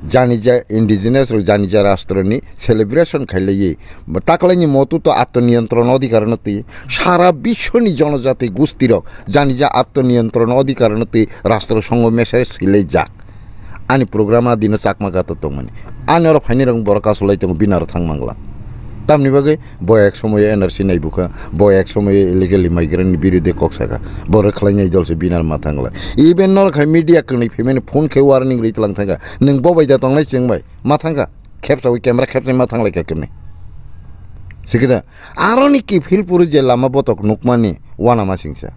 janija indigenous rok janija rastro ni celebration khailaiwi taklaini motu to atmaniyontron odhikar no twi sara biswoni jonojati gusti rok janija atmaniyontron odhikar no twi rastro songho message silai jak. Ani program a dino Chakma Ghat o tongmani. Ani oro phainai rok borok kasulai tongo, bini aro thang mangla. Tamni bagwi bo ek somoyo N R C nai bukha, bo ek somoyo illegal migrant ni birude kok saka. Borok khlai nai jol se bini aro ma thangla. Even nor khai media kwrwi phimani phone khe warning rwi tlang thangkha. Nwng bo bai da tongnai chwng bai ma thangkha. Khepsa wi camera khepsa ma thanglai kha kwrwi. Sikida. Aroni kiphil puri je lama botok nukmani, uanama singsa.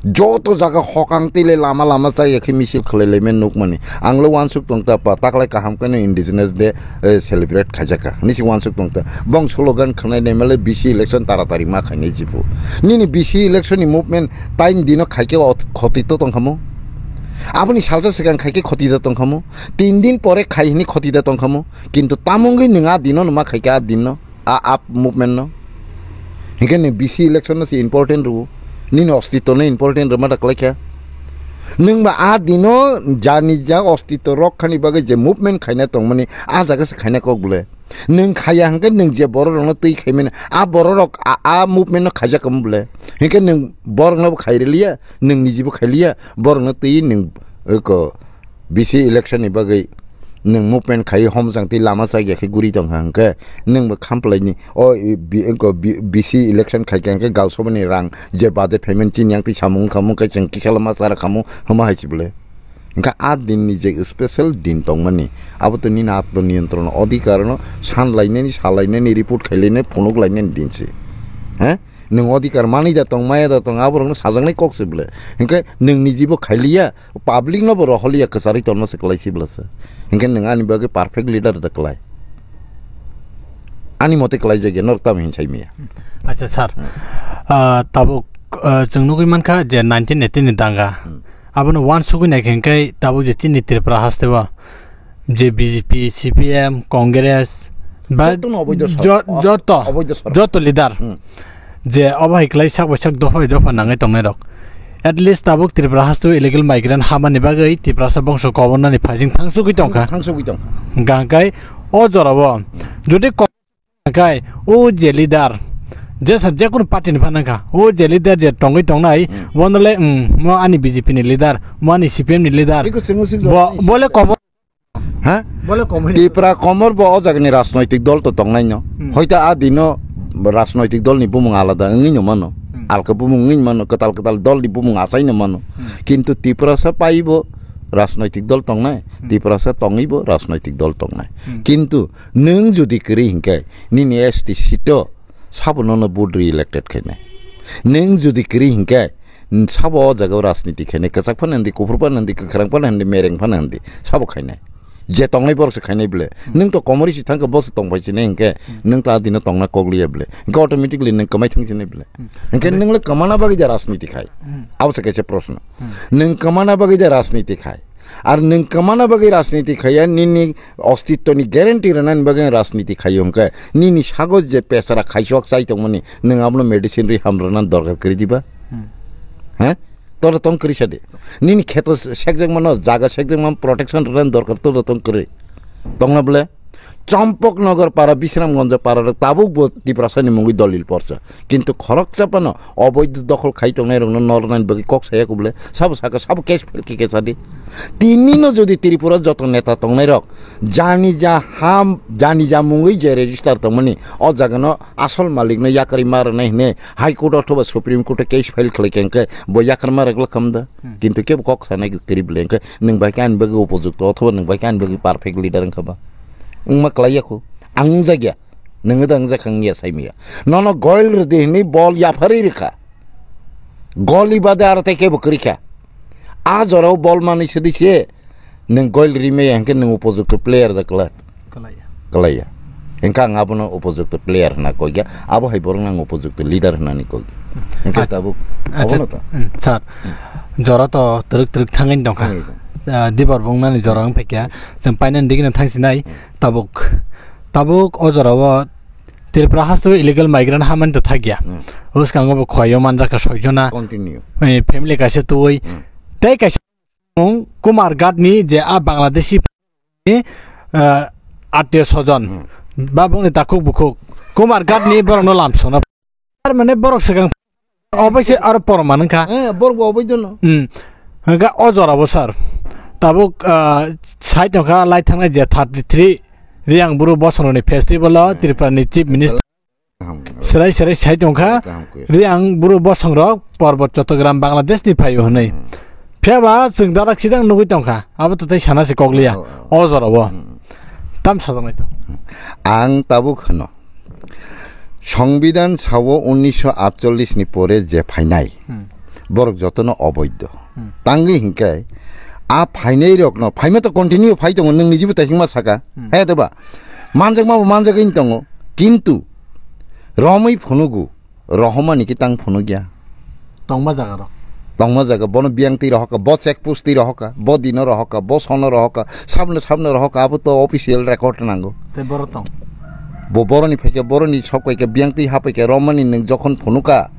Joto jaga hokang tile lama lama chaya khe misil khlai laimani nukmani. Ang le uansuk tong ta pa, taklai kaham khe no Indigenous Day, eh, celebrate khaijak kha. Nisi uansuk tong ta. Bong slogan khnai nai male B C election taratari ma khainai jibu. Nini B C election ni movement tain dino khaikhe ot-, khoti to tong khamu. Aboni salsa swkang khaikhe khoti da tong khamu. Tin din pore khai hini khoti da tong khamu. Kintu tamungwi nwng a dino numa khaikhe a dinno. A up movement no. Hinkhe ni B C election no se important rw. Nini ostitto no important rw ma da kwlai kha. Nwng ba a dino jani ja ostitw rok khani bagwi je movement khaina tongmani a jaga se khaina kok bole. Nwng khaya hwnkhe nwng je borok rokno twi khaimani a borok rok a, a movement no khaijak kamo bole. Hinkhe nwng borok no bo khairiliya, nwng nijibo khailiya, borok no twi nwng eko B C election ni bagwi nwng movement khai homjang tei lama chakya khe guri tongkha hwnkhe nwng bo khamplaini o i bi-, eko bi-, B C election khaikha hwnkhe galsobani rang je budget payment chini yang twi samung wngkha mungkhe chwng kisa lama chara khamu hwma hai se bole. Hwnkhe a din ni je special din tongmani abo to nini atmo niyantron odhikar no san lainani sa lainani report khai lainani phunuk lainani din se. He? Nwng odhikar manwi da tong, maya da tong, aborokno sajaknai kok se bole. Hinkhe nwng nijibo khailiya, public nobo roholiya, kwcharwi tongma se kwlai se bole se. Hinkhe nwng ani bagwi perfect leader da kwlai. Ani mote kwlai jagya, norok tamo hin sai maya. Acha, sir. Hmm. Ah, tabuk, ah, chwng nugwi mankha je nineteen eighty ni danga. Hmm. Abono uansugwi naikhe hinkhe tabuk je chini Tripura hasteo je B J P, C P M, Congress, ba Jotono oboido sor-, jo-, o-, joto, oboido sor-, joto leader. Hmm. Je obo hai kwlai sak bai sak dopha bai dopha nangwi tongnai rok. At least tabuk Tripura hasteo illegal migrant hamani bagwi Tiprasa bongso kobornani phaising thangsugwi tongkha. Thangsugwi tongkha. Hwnkhe o jorao jodi ko-, hwnkhe o je leader, jesa jekunu party ni phano wngkha, o je leader je tongwi tongnai, hmm, bono le, hmm, mo ani B J P ni leader, mo ani C P M ni leader. Biko chwngno sik bo, jora bo le kobo- Ha? Bole communist. Tipra komor bo o jagani rajnoitik dol to tongnai no. Hmm. Hoito a dino rajnoitik dol ni bumung alada wngwi no mano. Hmm. Alka bumung wngwi mano, kwtal kwtal dol ni bumung asai no mano. Hmm. Kintu Tiprasa pai bo rajnoitik dol tongnai, hmm, Tiprasa tongwi bo rajnoitik dol tongnai. Hmm. Kintu nwng jodi kwrwi hinkhe nini S T seat o sabo nono vote re-elected khainai. Nwng jodi kwrwi hinkhe, n-, sabo o jagao rajniti khainai. Kwchak phano hindi, kuphur phano hindi, kwkhrang phano hindi, mereng phano hindi, sabo khainai. Je tongnai borok se khainai bole. Hmm. Nwng to komori si thangkhe bo se tongphai sinai hinkhe, hmm, nwng to a dino tongna kok liya bole. Hinkhe automatically nwng kwmai thang sinai bole. Hmm. Hinkhe nwng le kwmana bagwi da rajniti khai? Hmm. Abo se kaisa proshno. Hmm. Nwng kwmana bagwi da rajniti khai? Ar nwng kwmana bagwi rajniti khaiya, nini ostitwni guarantee rwnani bagwi rajniti khaio hwnkhe, nini sago je pesra khaisok chai tongmani, nwng abono medicine ri ham rwnani dorkar kwrwi diba? Hmm. He? Toro tong kwrwi sa de. Nini kheto sekjakmano, jaga sekjakmano protection rwnani dorkar toro tong kwrwi. Tongna bole? Champaknagar para, Bisramganj para rok tabuk bo Tiprasani mungwi dolil porsa. Kintu khoroksa phano oboidho dokhol khai tongnai rokno nornani bagwi kok saya kubule. Sabo saka, sabo case file khe kesa di. Tini no jodi Tripura joto neta tongnai rok jani ja ham, jani ja mungwi je register tongmani, o jaga no asol malik no yakarwi ma rwnai hwnwi High Court othoba Supreme Court o case file khlai khe hwnkhe bo yakar ma rwgwla kham da. Hmm. Kintu kebo kok sanai kwrwi bwle hwnkhe nwng bai khe ani bagwi upojukto othoba nwng bai khe ani bagwi perfect leader wngkha ba? Wngma kwlai ya khu. Ang wngjakya. Nwng da wngjakha wngya saimaya. Nono goil rwdi hwnwi bol yapharwi rwkha. Goli bade aro tei kebo kwrwikha. A jorao bol manwi sidi se nwng goil rimaya hwnkhe nwng upojukto player da kwlai. Kwlaiya. Kwlaiya. Hwnkhe ang abono upojukto player hwnna kokya, abo hai borokno ang upojukto leader hwnani kokya. Hwnkhe ach-, tabuk acha, abono to. Hmm, sir. Hmm. Jora to twrwk twrwk thangwi tongkha. Thangwi tong. Ah, dibar bung nani jora wng phaikya. Chwng painani digino thangsinai. Hmm. Tabuk, tabuk o jorao Tripura hasteo illegal migrant hamani to thakya. Hmm. Bwskango bo khwlaio manjakha soijona. Continue. Eh, family kaisa tuwi. Hmm. Tei kaisa Kumar Ghat ni je a Bangladeshi ni, ah, attiyo sojon, hmm, ba bongni takhuk bukhuk Kumar Ghat ni borokno lamsokna. Ar mane borok swkang oboise aro porman wngkha. Eh, borok bo oboidono. Hmm. Hwnkha o jorabo sir. Tabuk, ah, sai tongkha lai thangnai je thirty three Riyang Bru Bosongrokni festival o, hmm, Tripura ni Chief Minister. Kaham, kaham. Serai serai sai tongkha. Kaham khe. Riyang Bru Bosongrok Porbot Chottogram Bangladesh ni phaio hwnwi. Hmm. Phiya ba chwng dadak sidang nugwi tongkha. Abo to tei sana se kokliya. Oh, oh. O jorao. Hmm. Tam sajaknai to. Ang tabuk hwno. Songbidan sao unnisho atchollish ni pore je phainai. Hmm. Borok jotono oboidho. Hmm. Tangwi hinkhe a phainai rokno, phaima to continue phai tongo, nwng nijibo taisingma saka. Hmm. He to ba? Manjakma bo manjagwi tongo. Kintu romwi phunugo, rohomani khe tang phunukya. Tongma jaga rok. Tongma jaga, bono biyang twi rohokha, bo check post twi rohokha, bo dino rohokha, bo sono rohokha, sabno sabno rohokha, abo to official record nango. Tei borok tong. Bo boroni phaikha, boroni sok paikha, biyang twi ha paikha, romani nwng jokhon phunukha,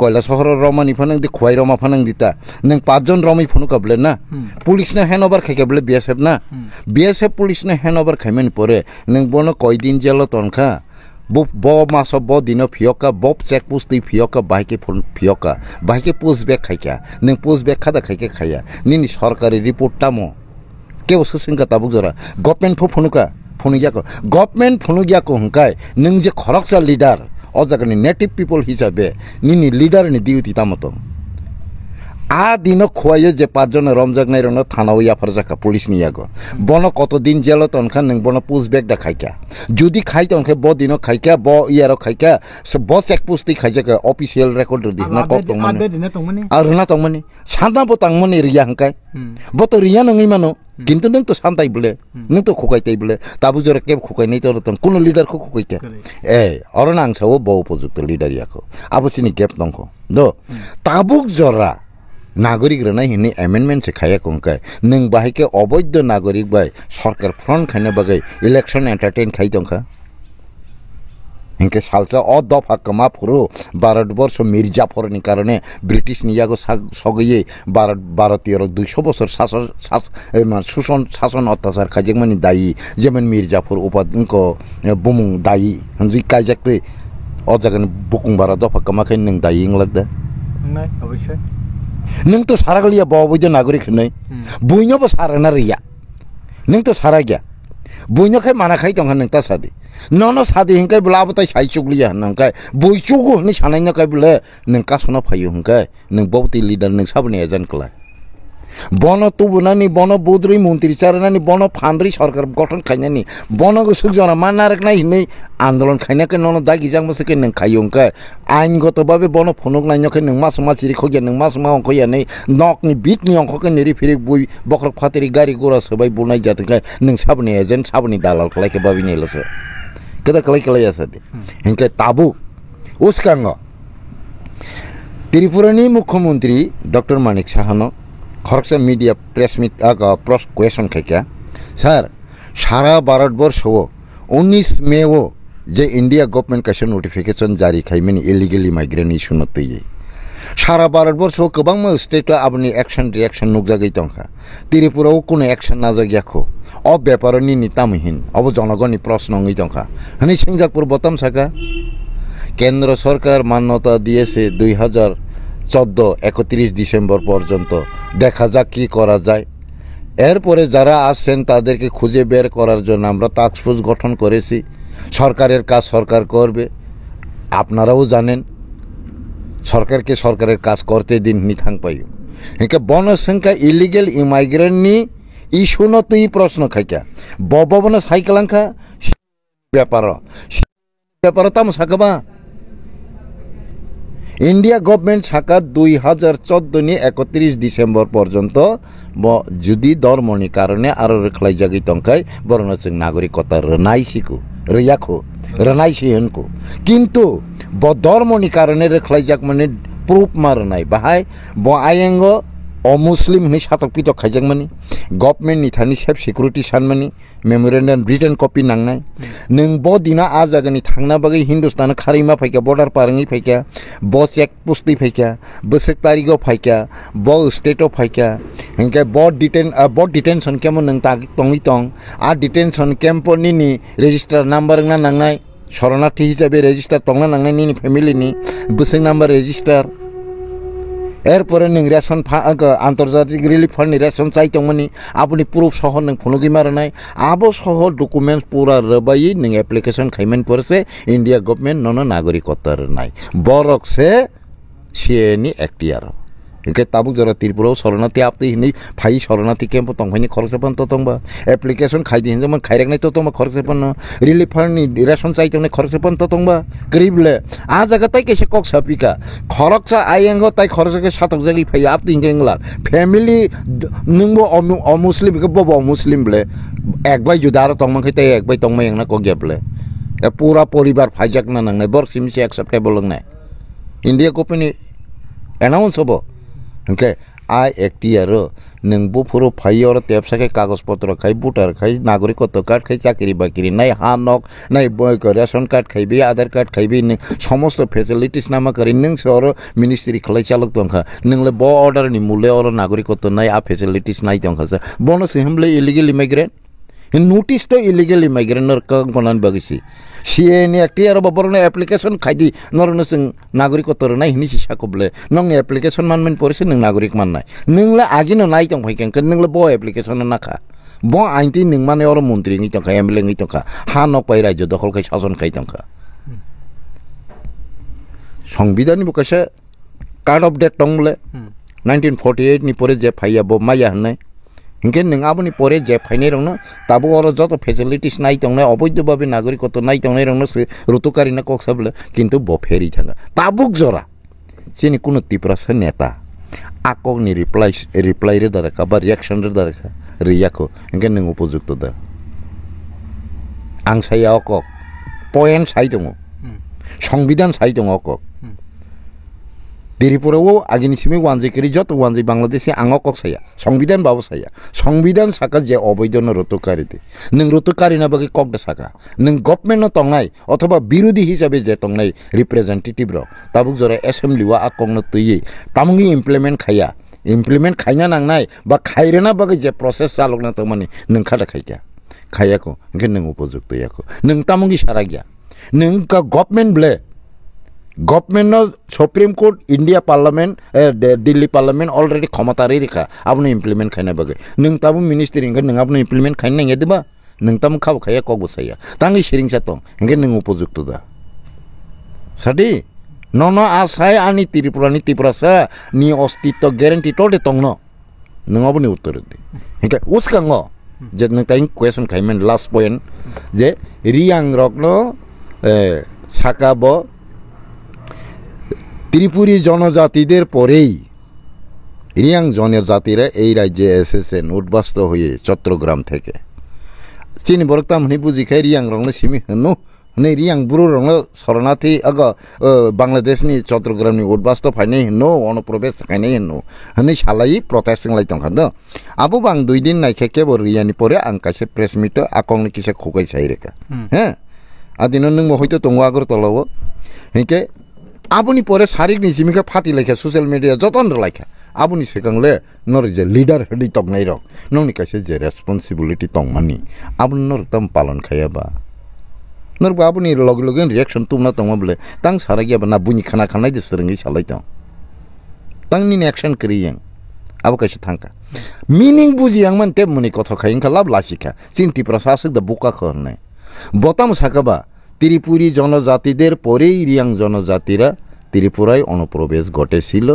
Koila sohoro romani phanang di, Khwai roma phanang di ta. Nwng pachjon romwi phunuka bwle na? Hmm. Police no hand over khaikha bwle B S F na? Hmm. B S F police no hand over khaimani pore nwng bono koi din jail o tonkha? Bo, bo maso bo dino phiyokha, bo check post twi phiyokha, bahai khe phun-, phiyokha, bahai khe push back khaikha. Nwng push back khada khaikhe khaya. Nini sorkari report tamo? Kebo swswngkha tabuk jora. Government pho phunuka, phunukya ko. Government phunukya ko hwnkhe nwng je khoroksa leader, o jagani native people hisabe nini leader ni duty tamo tong? A dino Khwaio je pachjon romjaknai rokno thana o yapharjakha police ni yago. Bono koto din jail o tonkha nwng bono push back da khaikha. Judi khai tonkhe bo dino khaikha, bo iyaro khaikha, se bo check post twi khaijakha official record rwdi hwnna kok tongmani. Ar rwna tongmani. Sanda bo tangmani riya hwnkhe. Hmm. Bo to riya nangwi mano. Hmm. Kintu nwng to santai bwle, hmm, nwng to khukai tai bwle, tabuk jora kebo khukai nai toro tong, kuno leader kho khukai khe. Correct. Eh, oro nang sao bo upojukto leader yakho. Abo chini gap tongkho. Do, hmm, tabuk jora nagorik rwnai hinwi amendment se khaya kongkhe, nwng bahai khe oboidho nagorik bai sorkar front khaina bagwi election entertain khai tongkha. Hinkhe salsa o dopha kwma phuru Bharatborsho Mir Japhor ni karone British ni yago sak-, sogwi Bharat, Bharatiyo rok duiso bosor sason, sas-, eh, ma, suson, sason ottachar khaijakmani dayi, jemon Mir Japhor upa-, wngko, eh, bumung dayi, hwnjwi kaijak twi o jagani bukung bara dopha kwma khe nwng dayi wnglak da? Wngnai, obossoi. Nwng to sarakliya bo oboidho nagorik hwnwi. Hmm. Buino bo sarana riya. Nwng to sarakya. Buino khe mana khai tongkha nwng ta sadi. Nono sadi hinkhe bwle abo tai sai chukliya hwnna hwnkhe, bui chugo hwnwi sanai no khe bwle nwng kasona phaio hwnkhe, nwng bo twi leader, nwng saboni agent kwlai. Bono tubunani, bono budrwi montri charanani, bono phandri sorkar gothon khainani, bono swk jora ma narwknai hinwi andolon khaina khe nono dagijak mwswk khe nwng khaio hwnkhe, ain goto babe bono phunuknai no khe nwng ma swma chiri khokya, nwng ma swma ongkhoya hinwi nokni bitni ongkho khe niri phirik bui bokhorok phatiri gari gura swbai bunai jat hwnkhe nwng saboni agent, saboni dalal khlai khe babi nai lose. Keda khlai khlai ya sadi. Hmm. Hinkhe tabuk uskango Tripurani Mukhyamantri Doctor Manik Sahano khoroksa media press meet, ah, press question khaikha, "Sir, sara Bharat Borsho o unis May o je India government kaisa notification jari khaimani illegal immigrant issue no twiwi. Sara Bharat Borsho o kwbangma state o aboni action reaction nukjagwi tongkha. Tripura o kuno action najak yakho. O beparo nini tamo hin? Obo jonogoni proshno wngwi tongkha," hwnwi swngjak pur botam saka. Kendro sorkar mannota diyese dui hajar choddo ekotris December porjonto, dekha jak ki kora jai. এরপরে যারা আসছেন তাদেরকে খুঁজে বের করার জন্য আমরা task force গঠন করেছি। সরকারের কাজ সরকার করবে, আপনারাও জানেন সরকারকে সরকারের কাজ করতে দিন, hwnwi thang paio. Hinkhe bono swngkha illegal immigrant ni issue no twi proshno khaikha. Bo bobono sai kwlangkha beparo. Beparo tamo sakha ba? India government saka dui hajar choddo ni ekotris December porjonto bo judi dormo ni karone aro rwkhlaijagwi tongkhai borokno chwng nagorikota rwnai siku, rwya khu, rwnai si hwn khu. Kintu bo dormo ni karone rwkhlaijak mani proof ma rwnai. Bahai bo ayango o Muslim hwnwi satok pitok khaijak mani, government ni thani self security san mani, memorandum written copy nangnai. Hmm. Nwng bo dino a jagani thangna bagwi Hindustan kharwi ma phaikha, border par wngwi phaikha, bo check post twi phaikha, bwswk tarigo phaikha, bo state o phaikha, hinkhe bo deten-, ah, bo detention camp o nwng ta tongwi tong, a detention camp o nini register number wngna nangnai. Shoronathi hisabe register tongna nangnai nini family ni, bwswk number register. Erpore nwng ration fa-, ah, antarjatik relief fund ni ration chai tongmani, aboni proof soho nwng phunugwi ma rwnai. Abo soho documents pura rwbaiwi nwng application khaimani pore se India government nono nagorikota rwnai. Borok se C A A ni F T R o. Hinkhe tabuk jora Tripura o Shoronathi aptwi hinwi phai Shoronathi camp o tongphaini khoroksa phano totongba. Application khaidi hinjakma khairaknai totongba khoroksa phano. Relief fund ni ration chai tongnai khoroksa phano totongba. Kwrwi bwle. A jaga tai kaisa kok sapikha. Khoroksa ayang o tai khoroksa khe satokjagwi phaio aptwi hinkhe wngla. Family d-, nwngbo omu-, omuslim hinkhe bobo omuslim bwle. Ek bai juda aro tongmankhe tai ek bai tongmai wngna kok ya bwle. E pura poribar phaijakna nangnai. Borok simi se acceptable wngnai. India government ni announce obo. Hinkhe I F T R o Nwng buphuru phai oro tepsa khe kagoj potro khai, voter khai, nagorikotto card khai, chakri bakri nai, ha nok nai, boi ko ration card khai bi, Aadhaar card khai bi, nwng somosto facilities nama kari, nwng se oro ministry khlai chalok tongkha. Nwng le bo order ni mule oro nagorikotto nai, a facilities nai tongkha se. Bono se himle illegal immigrant? Notice to illegal immigrant no rwkha wngkha nani bagwi si. C A ni ekti aro bo borokno application khai di, norokno chwng nagorikotto rwnai hwnwi si sako bwle. Nokni application manmani pore se nwng nagorik mannai. Nwng le agino nai tong phai khe, nwng le bo application no nakha. Bo ain twi nwng mani oro montri wngwi tongkha, M L A wngwi tongkha. Ha nok pai rajyo dokhol khai sason khai tongkha. Songbidan ni bo kaisa card of death tong bole. Hmm. Nineteen forty-eight ni pore je phaiya bo maya hwnwi. Hinkhe nwng aboni pore je phainai rokno tabuk oro joto facilities nai tongnai, oboidho babe nagorikotto nai tongnai rokno se rutuk karina kok sa bole, kintu bo pherwi thangkha. Tabuk jora chini kuno Tiprasa neta a kokni reply, reply rwda rwkha ba reaction rwda rwkha, rwya kho, hinkhe nwng upojukto da? Ang saya o kok, point sai tongo, Hmm. Songbidan sai tongo o kok. Hmm. Tripura o agini simi wanjwi kwrwi joto wanjwi Bangladeshi ang o kok saya. Songbidan babo saya. Songbidan saka je oboidhono rutuk kari di. Nwng rutuk karina bagwi kok da saka. Nwng government no tongnai othoba birodhi hisabe je tongnai representative rok. Tabuk jora assembly o a kokno twiwi tamungni implement khaiya. Implement khaina nangnai ba khairena bagwi je process chalokna tongmani nwng kha da khaikha. Khaiya kho, hinkhe nwng upojukto ya kho. Nwng tamungni sarakya. Nwng ka government ble, government no Supreme Court, India Parliament, eh, De-, Delhi Parliament already khomota ri rikha, abono implement khaina bagwi. Nwng tabuk ministry hinkhe nwng abono implement khaina nangya diba? Nwng tamo khabo khaiya, kok bo saya. Tangwi siringsa tong, hinkhe nwng upojukto da? Sadi, nono asai ani Tripura ni Tiprasa ni ostitto guarantee tolde tongno. Nwng oboni uttor di. Hinkhe uskango je nwng tai question khaimani last point, je Riyang rokno, eh, saka bo Tripuri জনজাতিদের পরেই রিয়াং জনজাতিরা এই রাজ্যে এসেছেন উদ্বাস্তু হয়ে চট্টগ্রাম থেকে। Chini borok tamo hwnwi buji khe Riyang rokno simi hwno. Hwnwi Riyang bru rokno sornathi ogo, o, Bangladesh ni Chottogram ni udbasto phainai hwno, onoprobes khainai hwno hwnwi salai protest wnglai tongkha do. Abo bo ang dui din naikhe kebo Riyani pore ang kaisa press meet o a kokno kisa khukai sai rwkha. Hmm. He? Adino nwngbo hoito tongo Agartala o. Hinkhe aboni pore sarik ni simi khe phati laikha social media jotono rwlaikha. Aboni swkang le norok je leader hwnwi tongnairok, nokni kaisa je responsibility tongmani, abono norok tamo palon khaiya ba? Norok bo aboni loge loge reaction tubuna tongma bole, tang sarakya ba na buini khana khanai de swrwngwi salai tong? Tang nini action kwrwi yang, abo kaisa thangkha. Meaning buji yang man tei mwnwi kothok khai wngkha, lab lasikha. Chini Tiprasa aswk da buka kho hwnwi. Bo tamo saka ba, Tripuri জনজাতিদের পরেই রিয়াং জনজাতিরা ত্রিপুরায় অনুপ্রবেশ ঘটেছিল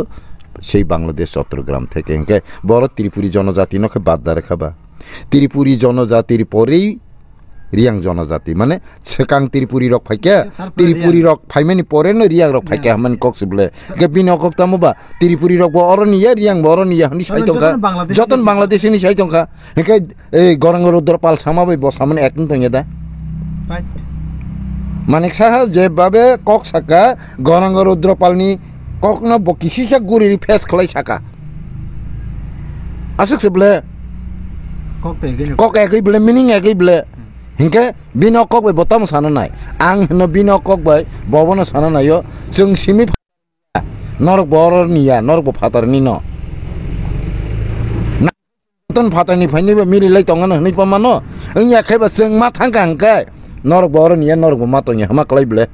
সেই বাংলাদেশ চট্টগ্রাম থেকে। Hinkhe borok Tripuri jonojati no khe bad da rwkha ba? Tripuri jonojati ni porwi Riyang jonojati, mane swkang Tripuri rok phaikha, Tripuri rok phaimani pore no Riyang rok phaikha hwnmani kok se bole. Hinkhe bini o kok tamo ba Tripuri rok bo oroni ya, Riyang bo oroni ya hwnwi sai tongkha. Jotono Bangladesh hwnwi sai tongkha. Hinkhe ei Goranga Rudra Pal sama bai bo samani ek wng tongya da? Manik Saha jebabe kok saka, Goranga Rudra Palni kokno bo kisisa guriri face khlai saka. Aswk se bole. Kok egwi bole, meaning egwi bole. Hinkhe bini o kok bai bo tamo sana nai? Ang hino bini o kok bai bo bono sana naio. Chwng simi norok bo oro ni ya, norok bo phatar ni no. Ton phatar ni phaini bo mili lai tongano hwnwi pamano. Wngya khe ba chwng ma thangkha hwnkhe norok bo oro ni ya, norok bo ma tongya hama klai bole.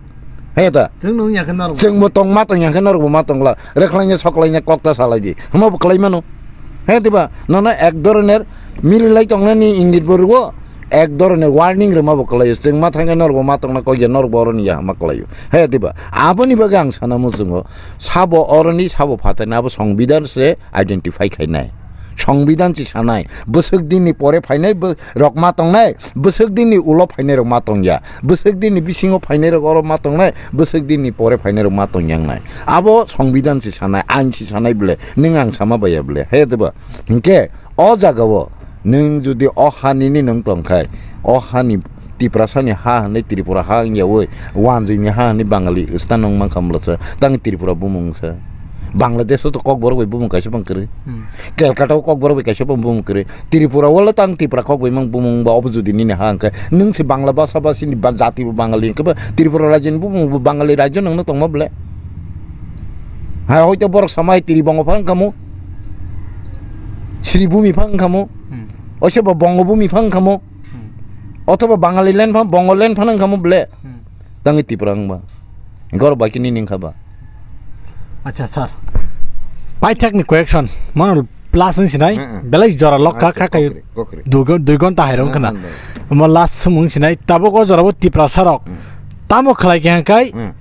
He ta? Chwng nung ya khe norok. Chwng bo tong ma tongya khe norok bo ma tongla. Rekhlaina soklaina kok ta salai di. Hama bo klai mano. He diba? Nono ek doroner mili lai tongnani ingit bo rwo. Ek doroner warning rwma bo kwlaio, chwng ma thangkhe norok bo ma tongna kok ya, norok bo oroni ya hama kwlaio. He diba? Aboni bagwi ang sana muchungo, sabo oroni, sabo phatarni, abo songbidan se identify khainai. Songbidan se sanai, bwswk dinni pore phainai bo-, rok ma tongnai, bwswk dinni ulo phainai rok ma tongya, bwswk dinni bisingo phainai rok oro ma tongnai, bwswk dinni pore phainai rok ma tongyangnai. Abo songbidan se sanai, ain se sanai bole, nwng ang sama baya bole. He diba? Hinkhe o jagao nwng jodi o ha nini nwng tongkhai, o hani Tiprasani ha hwnwi Tripura ha wngyawi, wanjwini ha hwnwi Bangali stano wng mankha mlasa, tang Tripura bumung sa. Bangladesh o to Kokborok bai bumung kaisa bang kwrwi. Hmm. Calcutta o Kokborok bai kaisa bang bumung kwrwi. Tripura o le tang Tipra kok bai mang bumung ba obo jodi nini ha hwnkhe nwng se Bangla basa basi ni ba jati bo Bangali hwnkhe ba Tripura rajyo ni bumung bo Bangali rajyo nwng no tongma ble. Ha hoito borok samai Tribongo phang kamo. Sribhumi phang kamo. Hmm. Oise bo Bongobhumi phang kamo. Hmm. Othoba Bangali land phang Bongo land phang kamo ble. Hmm. Tangwi Tipra wng ba. Gor bai khe nini wng kha ba. Acha, sir. Paithak ni question. Mano plus wng sinai. Mm, mm. Belai jora lok kha Acha, kha kayo. Kokri, kokri. Dui gon-, dui gonta hai rong Mm, khana. Mm, mm. Mo last sumung sinai. Tabuk o jora bo Tiprasa rok. Mm. Tamo khlai khe hangkai. Mm.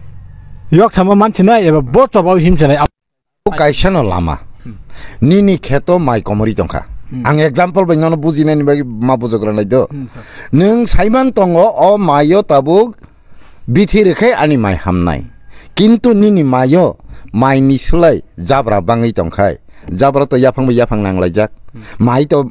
Yok sama man sinai eba bo choba him sinai. O kaisa no lama. Hmm. Nini kheto mai komori tongkha. Hmm. Ang example bai nono bujinani bagwi ma bujok ranai do. Hmm, sir. Nwng saiman tongo o maio tabuk bithi rwkhe ani mai hamnai. Kintu nini maio mai ni slai jabra bangwi tongkhai. Jabra to yaphang bai yaphang nanglaijak. Hmm. Mai to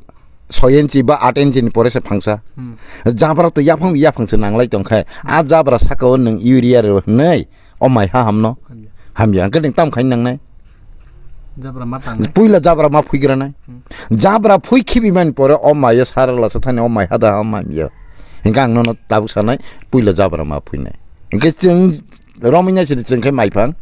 soi inchi ba aat inchi ni pore se phangsa. Hmm. Jabra to yaphang bai yaphang se nanglai tongkhai. A jabra saka o nwng urea rw hwnwi. O mai ha hamno. Hamya. Hamya, hwnkhe nwng tam khai nangnai. Jabra ma tangnai. Puila jabra ma phuigranai. Hmm. Jabra phui khibi mani pore o maio sarwla se thani o mai ha da ha mai ya. Hwnkhe ang nono tabuk sanai, puila jabra ma phuinai. Hwnkhe chwng romwi nai sidi chwng khe mai phang.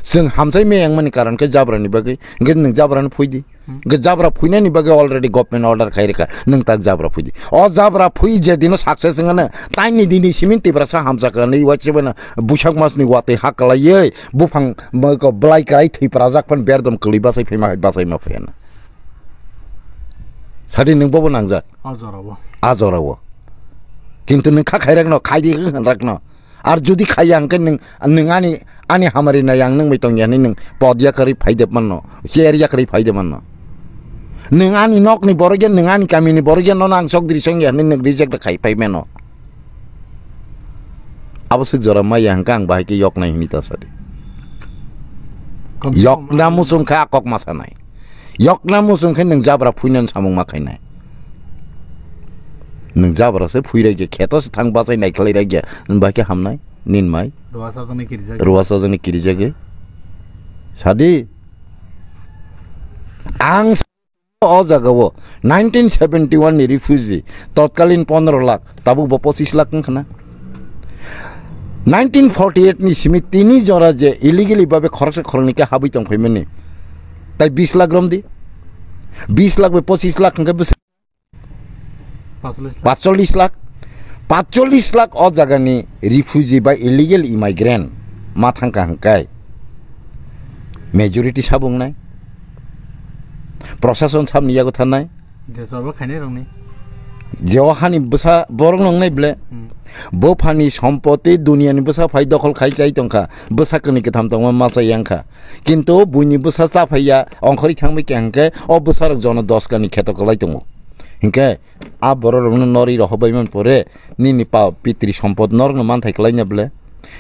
Chwng hamsai meyang mani karon khe jabra ni bagwi. Hwnkhe nwng jabra no phui di. Hmm. Hwnkhe jabra phuinani bagwi already government order khai rwkha, nwng tak jabra phui di. O jabra phui je dino success wngano, taini dini simin Tiprasa hamsa kha nai, uaisibano buisak masni watwi ha kwlaiwi buphang mwkok bwlai kwrai thwi phrajak phano berdom kwlwi bachai phaima hai bachai ma phaiya na. Sadi nwng bobo nangjak. A jorao. A jorao. Kintu nwng kha khairakno, khaidi hwnrakno. Ar jodi khaiya hwnkhe nwng, nwng ani, ani hamari nai ang nwng bai tongya hwnwi nwng pod yakarwi phaide manno, chair yakarwi phaide manno. Nwng ani nokni borok ya, nwng ani kamini borok ya, nono ang chokdri songya hwnwi nwng reject khai phai mano. Abo swk jora maya hwnkhe ang bahai khe yoknai hwnwi ta sadi. Kom se kom Yokna ang muchung kha kok ma sanai. Yokna muchung khe nwng jabra phuinani samung ma khainai. Nwng jabra se phui raikhe, kheto se thang bachai nai khlai raikhe, nwng bai khe hamnai, nin mai. Ruwa sajani kirijak. Ruwa sajani kirijagwi. Sadi, ang o jagao nineteen seventy one ni refugee, totkalin pondro lakh, tabuk bo pochis lakh wngkha na. Nineteen forty eight ni simi tini jora je illegally babe khoroksa khoroknwi khe habwi tongphaimani. Tai bis lakh romdi. Bis lakh bai pochis lakh hwnkhe bwswk Patsolish lakh. Patsolish lakh. Patsolish lakh o jagani refugee ba illegal immigrant ma thangkha hwnkhe majority sabo wngnai. Prosason sabni yago thanai. Jeswabo khainai rokni. Jeo hani bwsa borok nongnai ble. Hmm. Bo phani sompoti duniani bwsa phai dokhol khai chai tongkha. Bwsa kwnwi kwtham tongma ma chai yang kha. Kintu buini bwsa cha phaiya ongkhorwi thangbai khe hwnkhe o bwsarok jono dos kani kheto kwlai tongo. Hinkhe a borok rokno norwi rohorbai man pore nini pa pitri sompot norokno manthai kwlai na ble.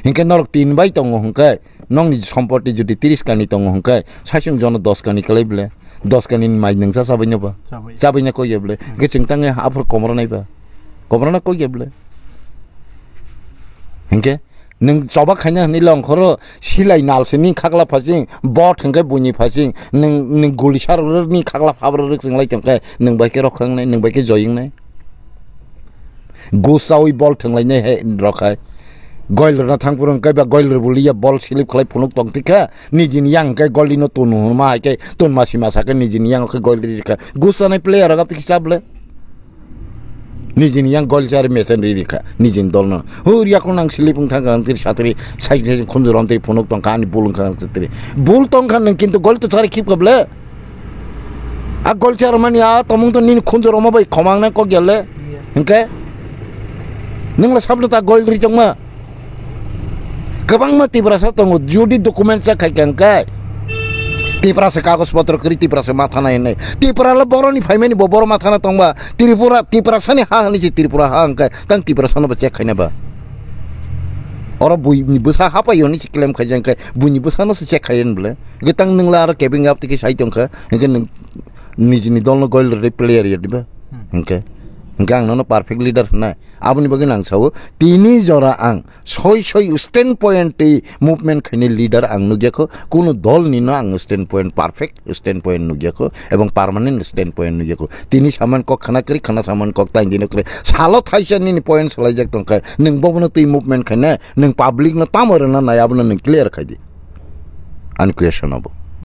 Hinkhe norok tin bai tongo hwnkhe nokni sompoti jodi tris kani tongo hwnkhe saichung jono dos kani kwlai ble. Dos kani ni mai nwngsa chabai no ba. Chabai. Chabai na kok ya ble. Hmm. Hinkhe chwng tangwi aphuru komornai ba. Komorna kok ya ble. Hinkhe nwng choba khaina hwnwi le ongkhoro silai nal sini khakla phasing, bot hwnkhe buini phasing, nwng, nwng guli sarokni khakla phabra rwk chwnglai tongkhe, nwng bai khe rok khangnai, nwng bai khe joyingnai. Gus chawi bol thwnglainai hai rok hai. Goil rwna thang phuru hwnkhe ba goil rwbo liya bol slip khlai phunuk tong tikha, nijini yang hwnkhe goil rino tunu hwnma hai khe tunma sima sakhe nijini yang khe goil ri rikha. Gus chanai player rok abtwi kisa ble. Nijini yang gol chari mesen ri rikha, nijini dolno. Hur yakung nang silip wng thang kang tiri satri, sai sai khunjur om tiri phunuk tong kha, ani bul wng kha tiri. Bul tong kha nang kintu gol to chari khip kha ble. A gol char mani a tomung to nini khunjur omo bai khomang nang kok yale. Iya. Hingke? Nang la sabno ta gol ri tong ma. Kwbangma Tiprasa tongo, jodi document check khai kha hwnkhe Tiprasa kagoj potro kwrwi Tiprasa ma thana hinwi. Tiprala boroni phaimani bo boro ma thana tongba. Tripura, Tiprasani ha hinwi se Tripura ha hwnkhe tang Tiprasano bo check khaina ba. Oro buini bwsa hapai hinwi se claim khaijak hwnkhe buini bwsano se check khai hinwi bwle. Hwnkhe tang nwngla aro kebeng up tiki sai tongkha. Hwnkhe nwng nijini dolno goil rwdi player ya diba. Hmm. Hwnkhe. Hwnkhe ang nono perfect leader hwnai. Aboni bagwi nang sao, tini jora ang soi soi stand point tei movement khainai leader ang nukya kho, kuno dol ni no ang stand point, perfect stand point nukya kho, ebong permanent stand point nukya kho. Tini saman kok khana kwrwi, khana saman kok tang dino kwrwi. Salo thaisa nini point salaijak tongkha, nwng bobono twi movement khainai, nwng public no tamo rwna nai, abono nwng clear khai di. Ani question abo.